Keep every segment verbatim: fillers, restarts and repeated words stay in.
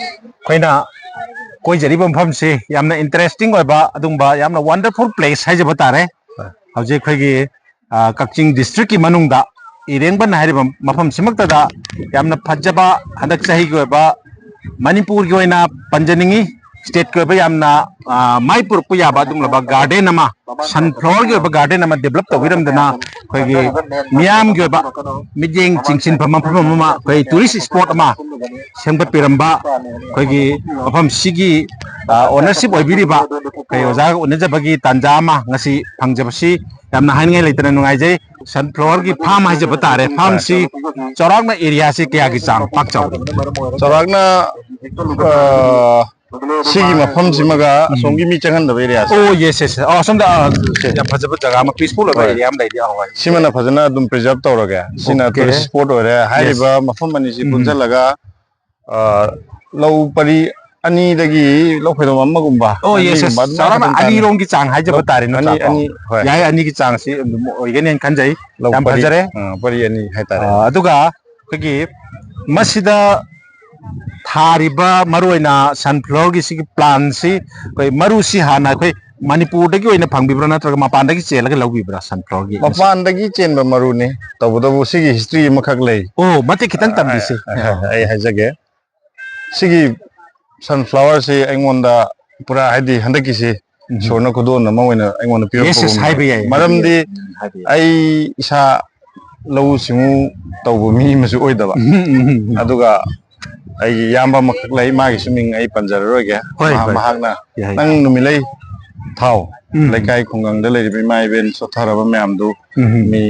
ꯑꯩꯈꯣꯏꯅ ꯀꯣꯏꯖꯔꯤꯕ ꯃꯐꯝꯁꯤ ꯌꯥꯝꯅ ꯏꯟꯇꯔꯦꯁꯇꯤꯡ ꯑꯣꯏꯕ, ꯑꯗꯨꯒꯨꯝꯕ ꯌꯥꯝꯅ ꯋꯟꯗꯔꯐꯨꯜ ꯄ꯭ꯂꯦꯁ ꯍꯥꯏꯖꯕ ꯇꯥꯔꯦ꯫ ꯍꯣꯏ꯫ ꯍꯧꯖꯤꯛ ꯑꯩꯈꯣꯏꯒꯤ, ꯑ, ꯀꯛꯆꯤꯡ ꯗꯤꯁꯇ꯭ꯔꯤꯛꯀꯤ ꯃꯅꯨꯡꯗ ꯏꯔꯦꯡꯕꯟ ꯍꯥꯏꯔꯤꯕ ꯃꯐꯝꯁꯤꯃꯛꯇꯗ ꯌꯥꯝꯅ ꯐꯖꯕ, ꯍꯟꯗꯛ ꯆꯍꯤꯒꯤ ꯑꯣꯏꯕ ꯃꯅꯤꯄꯨꯔꯒꯤ ꯑꯣꯏꯅ ꯄꯟꯖꯅꯤꯡꯉꯤ, ꯁ꯭ꯇꯦꯠꯀꯤ ꯑꯣꯏꯕ ꯌꯥꯝꯅ, ꯑ, ꯃꯥꯏ ꯄꯨꯔꯛꯄ ꯌꯥꯕ ꯑꯗꯨꯒꯨꯝꯂꯕ ꯒꯥꯔꯗꯦꯟ ꯑꯃ, ꯁꯟꯐ꯭ꯂꯥꯋꯔꯒꯤ ꯑꯣꯏꯕ ꯒꯥꯔꯗꯦꯟ ꯑꯃ ꯗꯦꯕꯂꯞ ꯇꯧꯕꯤꯔꯝꯗꯅ, ꯑꯩꯈꯣꯏꯒꯤ ꯃꯤꯌꯥꯝꯒꯤ ꯑꯣꯏꯕ ꯃꯤꯠꯌꯦꯡ ꯆꯤꯡꯁꯤꯟꯐꯝ ꯃꯐꯝ ꯑꯃ, ꯑꯩꯈꯣꯏ ꯇꯨꯔꯤꯁ ꯁ꯭ꯄꯣꯠ ꯑꯃ ꯁꯦꯝꯒꯠꯄꯤꯔꯝꯕ, ꯑꯩꯈꯣꯏꯒꯤ ꯃꯐꯝꯁꯤꯒꯤ, ꯑ, ꯑꯣꯅꯔꯁꯤꯞ ꯑꯣꯏꯕꯤꯔꯤꯕ ꯑꯩꯈꯣꯏ ꯑꯣꯖꯥꯒ ꯎꯅꯖꯕꯒꯤ ꯇꯥꯟꯖꯥ ꯑꯃ ꯉꯁꯤ ꯐꯪꯖꯕꯁꯤ ꯌꯥꯝꯅ ꯍꯥꯏꯅꯤꯡꯉꯥꯏ ꯂꯩꯇꯅ ꯅꯨꯡꯉꯥꯏꯖꯩ꯫ ꯁꯟꯐ꯭ꯂꯥꯋꯔꯒꯤ ꯐꯥꯔꯝ ꯍꯥꯏꯖꯕ ꯇꯥꯔꯦ꯫ ꯐꯥꯔꯝꯁꯤ ꯆꯥꯎꯔꯥꯛꯅ ꯑꯦꯔꯤꯌꯥꯁꯤ ꯀꯌꯥꯒꯤ ꯆꯥꯡ ꯄꯥꯛ ꯆꯥꯎꯒꯦ? ꯆꯥꯎꯔꯥꯛꯅ, ꯑ, ꯁꯤꯒꯤ ꯃꯐꯝꯁꯤꯃꯒ ꯎꯝ꯫ ꯑꯁꯣꯝꯒꯤ ꯃꯤ ꯆꯪꯍꯟꯗꯕ ꯑꯦꯔꯤꯌꯥꯁꯦ꯫ ꯑꯣ, ꯌꯦꯁ, ꯌꯦꯁ꯫ ꯑꯣ, ꯑꯁꯣꯝꯗ, ꯑ, ꯁꯦ꯫ ꯌꯥꯝ ꯐꯖꯕ ꯖꯒꯥ ꯑꯃ, ꯄꯤꯁꯐꯨꯜ ꯑꯣꯏꯕ ꯍꯣꯏ꯫ ꯑꯦꯔꯤꯌꯥ ꯑꯃ ꯂꯩꯔꯤ꯫ ꯑ, ꯍꯣꯏ꯫ ꯁꯤꯃꯅ ꯐꯖꯅ ꯑꯗꯨꯝ ꯄ꯭ꯔꯤꯖꯥꯔꯕ ꯇꯧꯔꯒꯦ꯫ ꯁꯤꯅ ꯑꯣꯀꯦ꯫ ꯇꯨꯔꯤꯁ ꯁ꯭ꯄꯣꯠ ꯑꯣꯏꯔꯦ꯫ ꯌꯦꯁ꯫ ꯍꯥꯏꯔꯤꯕ ꯃꯐꯝ ꯑꯅꯤꯁꯤ ꯎꯝ꯫ ꯄꯨꯟꯁꯤꯜꯂꯒ, ꯑ, ꯂꯧ ꯄꯔꯤ ꯑꯅꯤꯗꯒꯤ ꯂꯧ ꯐꯩꯗꯣꯝ ꯑꯃꯒꯨꯝꯕ, ꯑꯣ, ꯌꯦꯁ, ꯑꯅꯤꯒꯨꯝꯕ ꯌꯦꯁ꯫ ꯑꯗꯨꯃꯥꯏꯅ ꯆꯥꯎꯔꯥꯛꯅ ꯈꯛꯇꯪ ꯇꯥꯅꯤ꯫ ꯑꯅꯤꯔꯣꯝꯒꯤ ꯆꯥꯡ ꯍꯥꯏꯖꯕ ꯂꯧ ꯇꯥꯔꯦ, ꯑꯅꯤ, ꯅꯠꯇ꯭ꯔꯥ? ꯑꯅꯤ, ꯍꯣꯏ꯫ ꯌꯥꯏ, ꯑꯅꯤꯒꯤ ꯆꯥꯡꯁꯤ ꯑꯗꯨꯝ ꯑꯣꯏꯒꯅꯦꯅ ꯈꯟꯖꯩ꯫ ꯂꯧ ꯌꯥꯝ ꯄꯔꯤ, ꯐꯖꯔꯦ꯫ ꯑ, ꯄꯔꯤ ꯑꯅꯤ ꯍꯥꯏꯇꯥꯔꯦ꯫ ꯑ, ꯑꯗꯨꯒ ꯑꯩꯈꯣꯏꯒꯤ ꯃꯁꯤꯗ ꯊꯥꯔꯤꯕ ꯃꯔꯨꯑꯣꯏꯅ ꯁꯟꯐ꯭ꯂꯥꯋꯔꯒꯤ ꯁꯤꯒꯤ ꯄ꯭ꯂꯥꯟꯁꯤ, ꯑꯩꯈꯣꯏ ꯃꯔꯨꯁꯤ ꯍꯥꯟꯅ ꯑꯩꯈꯣꯏ ꯃꯅꯤꯄꯨꯔꯗꯒꯤ ꯑꯣꯏꯅ ꯐꯪꯕꯤꯕ꯭ꯔꯥ, ꯅꯠꯇ꯭ꯔꯒ ꯃꯄꯥꯟꯗꯒꯤ ꯆꯦꯜꯂꯒ ꯂꯧꯕꯤꯕ꯭ꯔꯥ ꯁꯟꯐ꯭ꯂꯥꯋꯔꯒꯤ? ꯃꯄꯥꯟꯗꯒꯤ ꯆꯦꯟꯕ ꯃꯔꯨꯅꯤ꯫ ꯇꯧꯕꯇꯕꯨ ꯁꯤꯒꯤ ꯍꯤꯁꯇ꯭ꯔꯤ ꯑꯃꯈꯛ ꯂꯩ꯫ ꯑꯣ, ꯃꯇꯦꯛ ꯈꯤꯇꯪ ꯑ, ꯇꯝꯕꯤꯁꯤ꯫ ꯑ, ꯑ, ꯑꯩ ꯍꯥꯏꯖꯒꯦ꯫ ꯁꯤꯒꯤ ꯁꯟꯐ꯭ꯂꯥꯋꯔꯁꯤ ꯑꯩꯉꯣꯟꯗ ꯄꯨꯔꯥ, ꯍꯥꯏꯗꯤ, ꯍꯟꯗꯛꯀꯤꯁꯤ ꯎꯝ꯫ ꯏꯁꯣꯔꯅ ꯈꯨꯗꯣꯜ ꯑꯃ ꯑꯣꯏꯅ ꯑꯩꯉꯣꯟꯗ ꯌꯦꯁ, ꯌꯦꯁ, ꯄꯤꯔꯛꯄꯒꯨꯝꯕ꯫ ꯍꯥꯏꯕ ꯌꯥꯏ, ꯍꯥꯏꯕ ꯃꯔꯝꯗꯤ ꯌꯥꯏ꯫ ꯎꯝ, ꯍꯥꯏꯕ ꯌꯥꯏ꯫ ꯑꯩ ꯏꯁꯥ ꯂꯧꯎ ꯁꯤꯡꯎ ꯇꯧꯕ ꯃꯤ ꯑꯃꯁꯨ ꯑꯣꯏꯗꯕ꯫ ꯎꯝ, ꯎꯝ, ꯎꯝ, ꯎꯝ꯫ ꯑꯗꯨꯒ ꯑꯩꯒꯤ ꯏꯌꯥꯝꯕ ꯑꯃꯈꯛ ꯂꯩ, ꯃꯥꯒꯤꯁꯨ ꯃꯤꯡ ꯑꯩ ꯄꯟꯖꯔꯔꯣꯏꯒꯦ꯫ ꯍꯣꯏ, ꯃꯍꯥꯛ-, ꯍꯣꯏ, ꯍꯣꯏ꯫ ꯃꯍꯥꯛꯅ, ꯌꯥꯏ, "ꯅꯪ ꯌꯥꯏ꯫ ꯅꯨꯃꯤꯠꯂꯩ ꯊꯥꯎ, ꯎꯝ꯫ ꯂꯩꯀꯥꯏ ꯈꯨꯡꯒꯪꯗ ꯂꯩꯔꯤꯕ ꯏꯃꯥ ꯏꯕꯦꯟ ꯁꯣꯠꯊꯔꯕ ꯃꯌꯥꯝꯗꯨ ꯎꯝ꯫ ꯃꯤ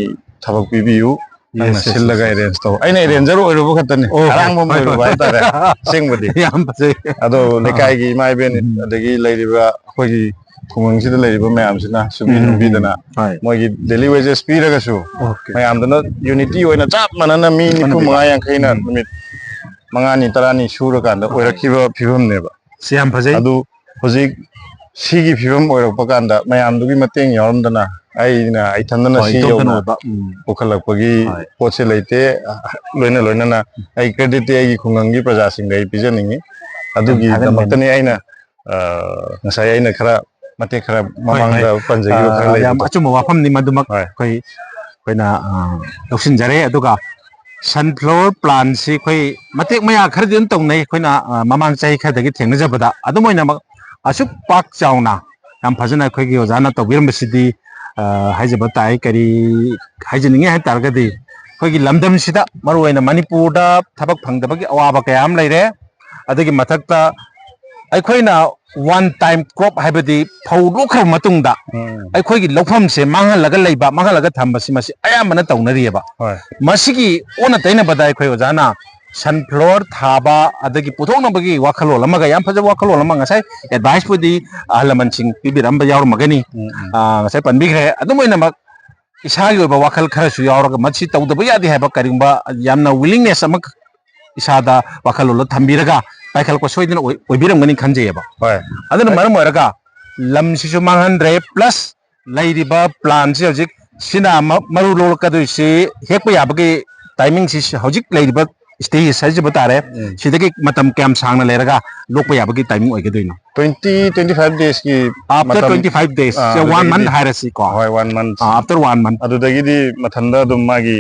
ꯊꯕꯛ ꯄꯤꯕꯤꯌꯨ, ꯅꯪꯅ ꯌꯦꯁ, ꯌꯦꯁ, ꯁꯤꯜꯂꯒ ꯌꯦꯁ꯫ ꯑꯦꯔꯦꯟꯖ ꯇꯧ"꯫ ꯑꯩꯅ ꯑꯦꯔꯦꯟꯖꯔ ꯑꯣꯏꯔꯨꯕ ꯈꯛꯇꯅꯤ, ꯑꯣ, ꯍꯣꯏ, ꯑꯔꯥꯡꯕ ꯑꯃ ꯍꯣꯏ, ꯑꯣꯏꯔꯨꯕ ꯍꯣꯏ꯫ ꯍꯥꯏꯇꯥꯔꯦ꯫ ꯑꯁꯦꯡꯕꯗꯤ꯫ ꯌꯥꯝ ꯐꯖꯩ꯫ ꯑꯗꯣ ꯑꯥ꯫ ꯂꯩꯀꯥꯏꯒꯤ ꯏꯃꯥ ꯏꯕꯦꯟ, ꯎꯝ꯫ ꯑꯗꯒꯤ ꯂꯩꯔꯤꯕ ꯑꯩꯈꯣꯏꯒꯤ ꯈꯨꯡꯒꯪꯁꯤꯗ ꯂꯩꯔꯤꯕ ꯃꯌꯥꯝꯁꯤꯅ ꯁꯨꯕꯤ ꯎꯝ, ꯅꯣꯝꯕꯤꯗꯅ ꯎꯝ, ꯍꯣꯏ꯫ ꯃꯣꯏꯒꯤ ꯗꯦꯂꯤ ꯋꯦꯖꯦꯁ ꯄꯤꯔꯒꯁꯨ ꯑꯣꯀꯦ꯫ ꯃꯌꯥꯝꯗꯨꯅ ꯌꯨꯅꯤꯇꯤ ꯑꯣꯏꯅ ꯆꯞ ꯃꯥꯟꯅꯅ ꯃꯤ ꯅꯤꯐꯨ ꯃꯉꯥ ꯌꯥꯡꯈꯩꯅ ꯎꯝ꯫ ꯅꯨꯃꯤꯠ ꯃꯉꯥꯅꯤ ꯇꯔꯥꯅꯤ ꯁꯨꯔꯀꯥꯟꯗ ꯍꯣꯏ꯫ ꯑꯣꯏꯔꯛꯈꯤꯕ ꯐꯤꯕꯝꯅꯦꯕ꯫ ꯁꯤ ꯌꯥꯝ ꯐꯖꯩ꯫ ꯑꯗꯨ ꯍꯧꯖꯤꯛ ꯁꯤꯒꯤ ꯐꯤꯕꯝ ꯑꯣꯏꯔꯛꯄ ꯀꯥꯟꯗ ꯃꯌꯥꯝꯗꯨꯒꯤ ꯃꯇꯦꯡ ꯌꯥꯎꯔꯝꯗꯅ ꯑꯩꯅ ꯏꯊꯟꯗꯅ ꯍꯣꯏ, ꯁꯤ ꯏꯇꯣꯝꯇꯅ ꯌꯧꯅ ꯑꯣꯏꯕ꯫ ꯎꯝ꯫ ꯄꯨꯈꯠꯂꯛꯄꯒꯤ ꯍꯣꯏ꯫ ꯄꯣꯠꯁꯦ ꯂꯩꯇꯦ꯫ ꯂꯣꯏꯅ ꯂꯣꯏꯅꯅ ꯑꯩ ꯀ꯭ꯔꯦꯗꯤꯠꯇꯤ ꯑꯩꯒꯤ ꯈꯨꯡꯒꯪꯒꯤ ꯄ꯭ꯔꯖꯥꯁꯤꯡꯗ ꯑꯩ ꯄꯤꯖꯅꯤꯡꯉꯤ꯫ ꯑꯗꯨꯒꯤꯗꯃꯛꯇꯅꯤ ꯑꯩꯅ, ꯑ, ꯉꯁꯥꯏ ꯑꯩꯅ ꯈꯔ ꯃꯇꯦꯛ ꯈꯔ ꯍꯣꯏ, ꯃꯃꯥꯡꯗ ꯍꯣꯏ꯫ ꯄꯟꯖꯈꯤꯕ ꯈꯔ ꯑ, ꯌꯥꯝ ꯂꯩꯕꯗꯣ꯫ ꯑꯆꯨꯝꯕ ꯋꯥꯐꯝꯅꯤ ꯃꯗꯨꯃꯛ꯫ ꯍꯣꯏ꯫ ꯑꯩꯈꯣꯏ, ꯑꯩꯈꯣꯏꯅ, ꯑ, ꯂꯧꯁꯤꯟꯖꯔꯦ꯫ ꯑꯗꯨꯒ sunflower plantꯁꯤ ꯑꯩꯈꯣꯏ ꯃꯇꯦꯛ ꯃꯌꯥ ꯈꯔꯗꯤ ꯑꯗꯨꯝ ꯇꯧꯅꯩ꯫ ꯑꯩꯈꯣꯏꯅ, ꯑ, ꯃꯃꯥꯡ ꯆꯍꯤ ꯈꯔꯗꯒꯤ ꯊꯦꯡꯅꯖꯕꯗ꯫ ꯑꯗꯨꯝ ꯑꯣꯏꯅꯃꯛ ꯑꯁꯨꯛ ꯄꯥꯛ ꯆꯥꯎꯅ ꯌꯥꯝ ꯐꯖꯅ ꯑꯩꯈꯣꯏꯒꯤ ꯑꯣꯖꯥꯅ ꯇꯧꯕꯤꯔꯝꯕꯁꯤꯗꯤ, ꯑ, ꯍꯥꯏꯖꯕ ꯇꯥꯏ꯫ ꯀꯔꯤ ꯍꯥꯏꯖꯅꯤꯡꯉꯤ ꯍꯥꯏ ꯇꯥꯔꯒꯗꯤ, ꯑꯩꯈꯣꯏꯒꯤ ꯂꯝꯗꯝꯁꯤꯗ, ꯃꯔꯨꯑꯣꯏꯅ ꯃꯅꯤꯄꯨꯔꯗ, ꯊꯕꯛ ꯐꯪꯗꯕꯒꯤ ꯑꯋꯥꯕ ꯀꯌꯥ ꯑꯃ ꯂꯩꯔꯦ꯫ ꯑꯗꯨꯒꯤ ꯃꯊꯛꯇ ꯑꯩꯈꯣꯏꯅ one time crop, ꯍꯥꯏꯕꯗꯤ ꯐꯧ ꯂꯣꯛꯈ꯭ꯔꯕ ꯃꯇꯨꯡꯗ ꯎꯝ꯫ ꯑꯩꯈꯣꯏꯒꯤ ꯂꯧꯐꯝꯁꯦ ꯃꯥꯡꯍꯜꯂꯒ ꯂꯩꯕ, ꯃꯥꯡꯍꯜꯂꯒ ꯊꯝꯕꯁꯤ, ꯃꯁꯤ ꯑꯌꯥꯝꯕꯅ ꯇꯧꯅꯔꯤꯑꯕ꯫ ꯍꯣꯏ꯫ ꯃꯁꯤꯒꯤ ꯑꯣꯟꯅ ꯇꯩꯅꯕꯗ ꯑꯩꯈꯣꯏ ꯑꯣꯖꯥꯅ sunflower ꯊꯥꯕ, ꯑꯗꯒꯤ ꯄꯨꯊꯣꯛꯅꯕꯒꯤ ꯋꯥꯈꯜꯂꯣꯟ ꯑꯃꯒ, ꯌꯥꯝ ꯐꯖꯕ ꯋꯥꯈꯜꯂꯣꯟ ꯑꯃ, ꯉꯁꯥꯏ adviceꯄꯨꯗꯤ ꯑꯍꯜ ꯂꯃꯟꯁꯤꯡ ꯄꯤꯕꯤꯔꯝꯕ ꯌꯥꯎꯔꯝꯃꯒꯅꯤ꯫ ꯎꯝ, ꯎꯝ꯫ ꯑꯥ, ꯉꯁꯥꯏ ꯄꯟꯕꯤꯈ꯭ꯔꯦ꯫ ꯑꯗꯨꯝ ꯑꯣꯏꯅꯃꯛ ꯏꯁꯥꯒꯤ ꯑꯣꯏꯕ ꯋꯥꯈꯜ ꯈꯔꯁꯨ ꯌꯥꯎꯔꯒ, ꯃꯁꯤ ꯇꯧꯗꯕ ꯌꯥꯗꯦ ꯍꯥꯏꯕ ꯀꯔꯤꯒꯨꯝꯕ ꯌꯥꯝꯅ willingness ꯑꯃ ꯏꯁꯥꯗ ꯋꯥꯈꯜꯂꯣꯟꯗ ꯊꯝꯕꯤꯔꯒ ꯄꯥꯏꯈꯠꯂꯛꯄ ꯁꯣꯏꯗꯅ ꯑꯣꯏ-, ꯑꯣꯏꯕꯤꯔꯝꯒꯅꯤ ꯈꯟꯖꯩꯑꯕ꯫ ꯍꯣꯏ꯫ ꯑꯗꯨꯅ ꯍꯣꯏ꯫ ꯃꯔꯝ ꯑꯣꯏꯔꯒ ꯂꯝꯁꯤꯁꯨ ꯃꯥꯡꯍꯟꯗ꯭ꯔꯦ, plus ꯂꯩꯔꯤꯕ plantꯁꯤ ꯍꯧꯖꯤꯛ ꯁꯤꯅ ꯃ-, ꯃꯔꯨ ꯂꯣꯛꯂꯛꯀꯗꯣꯏꯁꯤ ꯍꯦꯛꯄ ꯌꯥꯕꯒꯤ timingꯁꯤ ꯍꯧꯖꯤꯛ ꯂꯩꯔꯤꯕ stage ꯍꯥꯏꯖꯕ ꯇꯥꯔꯦ꯫ ꯎꯝ꯫ ꯁꯤꯗꯒꯤ ꯃꯇꯝ ꯀꯌꯥꯝ ꯁꯥꯡꯅ ꯂꯩꯔꯒ ꯂꯣꯛꯄ ꯌꯥꯕꯒꯤ timing ꯑꯣꯏꯒꯗꯣꯏꯅꯣ? Twenty, twenty five days ꯀꯤ after ꯃꯇꯝ, twenty five days, ꯑ, one ꯑꯗꯨꯗꯒꯤꯗꯤ, month ꯍꯥꯏꯔꯁꯤꯀꯣ꯫ ꯍꯣꯏ, one month꯫ ꯑ, after one month꯫ ꯑꯗꯨꯗꯒꯤꯗꯤ ꯃꯊꯟꯇ ꯑꯗꯨꯝ ꯃꯥꯒꯤ,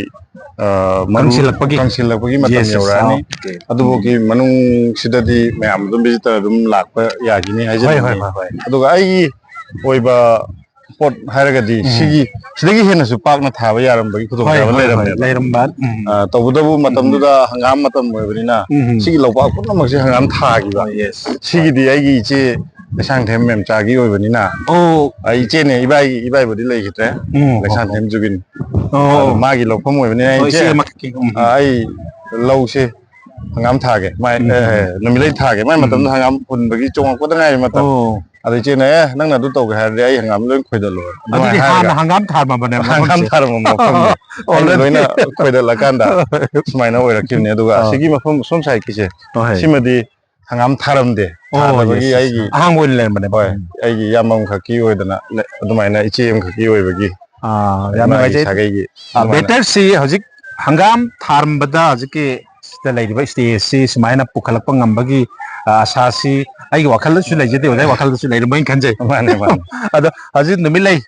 ꯑ, ꯃꯔꯨ ꯀꯪꯁꯤꯜꯂꯛꯄꯒꯤ? ꯀꯪꯁꯤꯜꯂꯛꯄꯒꯤ ꯃꯇꯝ ꯌꯦꯁ, ꯌꯦꯁ꯫ ꯌꯧꯔꯛꯑꯅꯤ꯫ ꯑꯥ, ꯑꯣꯀꯦ꯫ ꯑꯗꯨꯐꯥꯎꯒꯤ ꯃꯅꯨꯡꯁꯤꯗꯗꯤ ꯃꯌꯥꯝ ꯑꯗꯨꯝ visitor ꯑꯗꯨꯝ ꯂꯥꯛꯄ ꯌꯥꯈꯤꯅꯤ ꯍꯣꯏ, ꯍꯥꯏꯖꯅꯤꯡꯉꯤ꯫ ꯍꯣꯏ, ꯍꯣꯏ, ꯍꯣꯏ꯫ ꯑꯗꯨꯒ ꯑꯩꯒꯤ ꯑꯣꯏꯕ ꯄꯣꯠ ꯍꯥꯏꯔꯒꯗꯤ ꯎꯝ꯫ ꯁꯤꯒꯤ, ꯁꯤꯗꯒꯤ ꯍꯦꯟꯅꯁꯨ ꯄꯥꯛꯅ ꯊꯥꯕ ꯌꯥꯔꯝꯕꯒꯤ ꯍꯣꯏ, ꯈꯨꯗꯣꯡꯆꯥꯕ ꯍꯣꯏ, ꯍꯣꯏ, ꯂꯩꯔꯝꯃꯦꯕ꯫ ꯂꯩꯔꯝꯕ꯫ ꯎꯝ꯫ ꯑ, ꯇꯧꯕꯇꯕꯨ ꯎꯝ꯫ ꯃꯇꯝꯗꯨꯗ ꯍꯪꯒꯥꯝ ꯃꯇꯝ ꯑꯣꯏꯕꯅꯤꯅ ꯎꯝ꯫ ꯁꯤꯒꯤ ꯂꯧꯄꯥꯛ ꯄꯨꯝꯅꯃꯛꯁꯦ ꯍꯪꯒꯥꯝ ꯊꯥꯈꯤꯕ꯫ ꯑꯣ, ꯌꯦꯁ꯫ ꯁꯤꯒꯤꯗꯤ ꯑꯩꯒꯤ ꯏꯆꯦ ꯂꯩꯁꯥꯡꯊꯦꯝ ꯃꯦꯝꯆꯥꯒꯤ ꯑꯣꯏꯕꯅꯤꯅ, ꯑꯣ꯫ ꯑ, ꯏꯆꯦꯅꯦ, ꯏꯕꯥꯏꯒꯤ, ꯏꯕꯥꯏꯕꯨꯗꯤ ꯂꯩꯈꯤꯗ꯭ꯔꯦ꯫ ꯎꯝ꯫ ꯂꯩꯁꯥꯡꯊꯦꯝ ꯖꯨꯒꯤꯟ꯫ ꯑꯣ꯫ ꯑꯗꯣ ꯃꯥꯒꯤ ꯂꯧꯐꯝ ꯑꯣꯏꯕꯅꯤꯅ, ꯑꯣ, ꯏꯆꯦ, ꯏꯆꯦ ꯑꯃꯈꯛꯀꯤ, ꯎꯝ꯫ ꯑ, ꯑꯩ ꯂꯧꯁꯦ ꯍꯪꯒꯥꯝ ꯊꯥꯒꯦ꯫ ꯃꯥꯏ, ꯎꯝ꯫ ꯑꯦ, ꯅꯨꯃꯤꯠꯂꯩ ꯊꯥꯒꯦ꯫ ꯃꯥꯏ ꯎꯝ꯫ ꯃꯇꯝꯗ ꯍꯪꯒꯥꯝ ꯍꯨꯟꯕꯒꯤ ꯆꯣꯡꯉꯛꯄꯗ ꯉꯥꯏꯔꯤ ꯃꯇꯝ꯫ ꯑꯣ꯫ ꯑꯗ ꯏꯆꯦꯅ, "ꯑꯦ, ꯅꯪꯅ ꯑꯗꯨ ꯇꯧꯒꯦ ꯍꯥꯏꯔꯗꯤ ꯑꯩ ꯍꯪꯒꯥꯝ ꯂꯣꯏ ꯈꯣꯏꯗꯠꯂꯣ", ꯑꯗꯨꯃꯥꯏꯅ ꯑꯗꯨꯗꯤ ꯍꯥꯏꯔꯒ ꯍꯥꯟꯅ ꯍꯪꯒꯥꯝ ꯊꯥꯔꯝꯃꯕꯅꯦ ꯍꯪꯒꯥꯝ ꯃꯐꯝꯁꯦ? ꯊꯥꯔꯝꯕ ꯃꯐꯝꯁꯦ꯫ ꯑꯣ, ꯑꯩꯅ ꯑꯗꯨꯗꯤ ꯂꯣꯏꯅ ꯈꯣꯏꯗꯠꯂꯀꯥꯟꯗ ꯁꯨꯃꯥꯏꯅ ꯑꯣꯏꯔꯛꯈꯤꯕꯅꯦ꯫ ꯑꯗꯨꯒ ꯑꯥ꯫ ꯑꯁꯤꯒꯤ ꯃꯐꯝ ꯁꯣꯝ side ꯀꯤꯁꯦ, ꯑꯣ, ꯍꯣꯏ꯫ ꯁꯤꯃꯗꯤ ꯍꯪꯒꯥꯝ ꯊꯥꯔꯝꯗꯦ꯫ ꯑꯣ, ꯊꯥꯗꯕꯒꯤ ꯌꯦꯁ, ꯌꯦꯁ꯫ ꯑꯩꯒꯤ, ꯑꯍꯥꯡꯕ ꯑꯣꯏꯅ ꯂꯩꯔꯝꯕꯅꯦ ꯍꯣꯏ, ꯃꯐꯝ꯫ ꯑꯩꯒꯤ ꯏꯌꯥꯝꯕ ꯑꯃꯈꯛꯀꯤ ꯑꯣꯏꯗꯅ ꯂꯩ-, ꯑꯗꯨꯃꯥꯏꯅ ꯏꯆꯦ ꯑꯃꯈꯛꯀꯤ ꯑꯣꯏꯕꯒꯤ ꯑꯥ, ꯌꯥꯝ ꯏꯃꯥꯒꯤ ꯅꯨꯡꯉꯥꯏꯖꯩ꯫ ꯁꯥꯒꯩꯒꯤ ꯑꯥ, ꯑꯗꯨꯃꯥꯏꯅ꯫ Betterꯁꯤ ꯍꯧꯖꯤꯛ ꯍꯪꯒꯥꯝ ꯊꯥꯔꯝꯕꯗ ꯍꯧꯖꯤꯛꯀꯤ ꯁꯤꯗ ꯂꯩꯔꯤꯕ stageꯁꯤ ꯁꯨꯃꯥꯏꯅ ꯄꯨꯈꯠꯂꯛꯄ ꯉꯝꯕꯒꯤ ꯑ, ꯑꯁꯥꯁꯤ ꯑꯩꯒꯤ ꯋꯥꯈꯜꯗꯁꯨ ꯂꯩꯖꯗꯦ, ꯑꯣꯖꯥꯒꯤ ꯋꯥꯈꯜꯗꯁꯨ ꯂꯩꯔꯝꯕꯣꯏꯅ ꯈꯟꯖꯩ꯫ ꯃꯥꯅꯦ, ꯃꯥꯅꯦ꯫ ꯑꯗꯣ ꯍꯧꯖꯤꯛ ꯅꯨꯃꯤꯠꯂꯩ,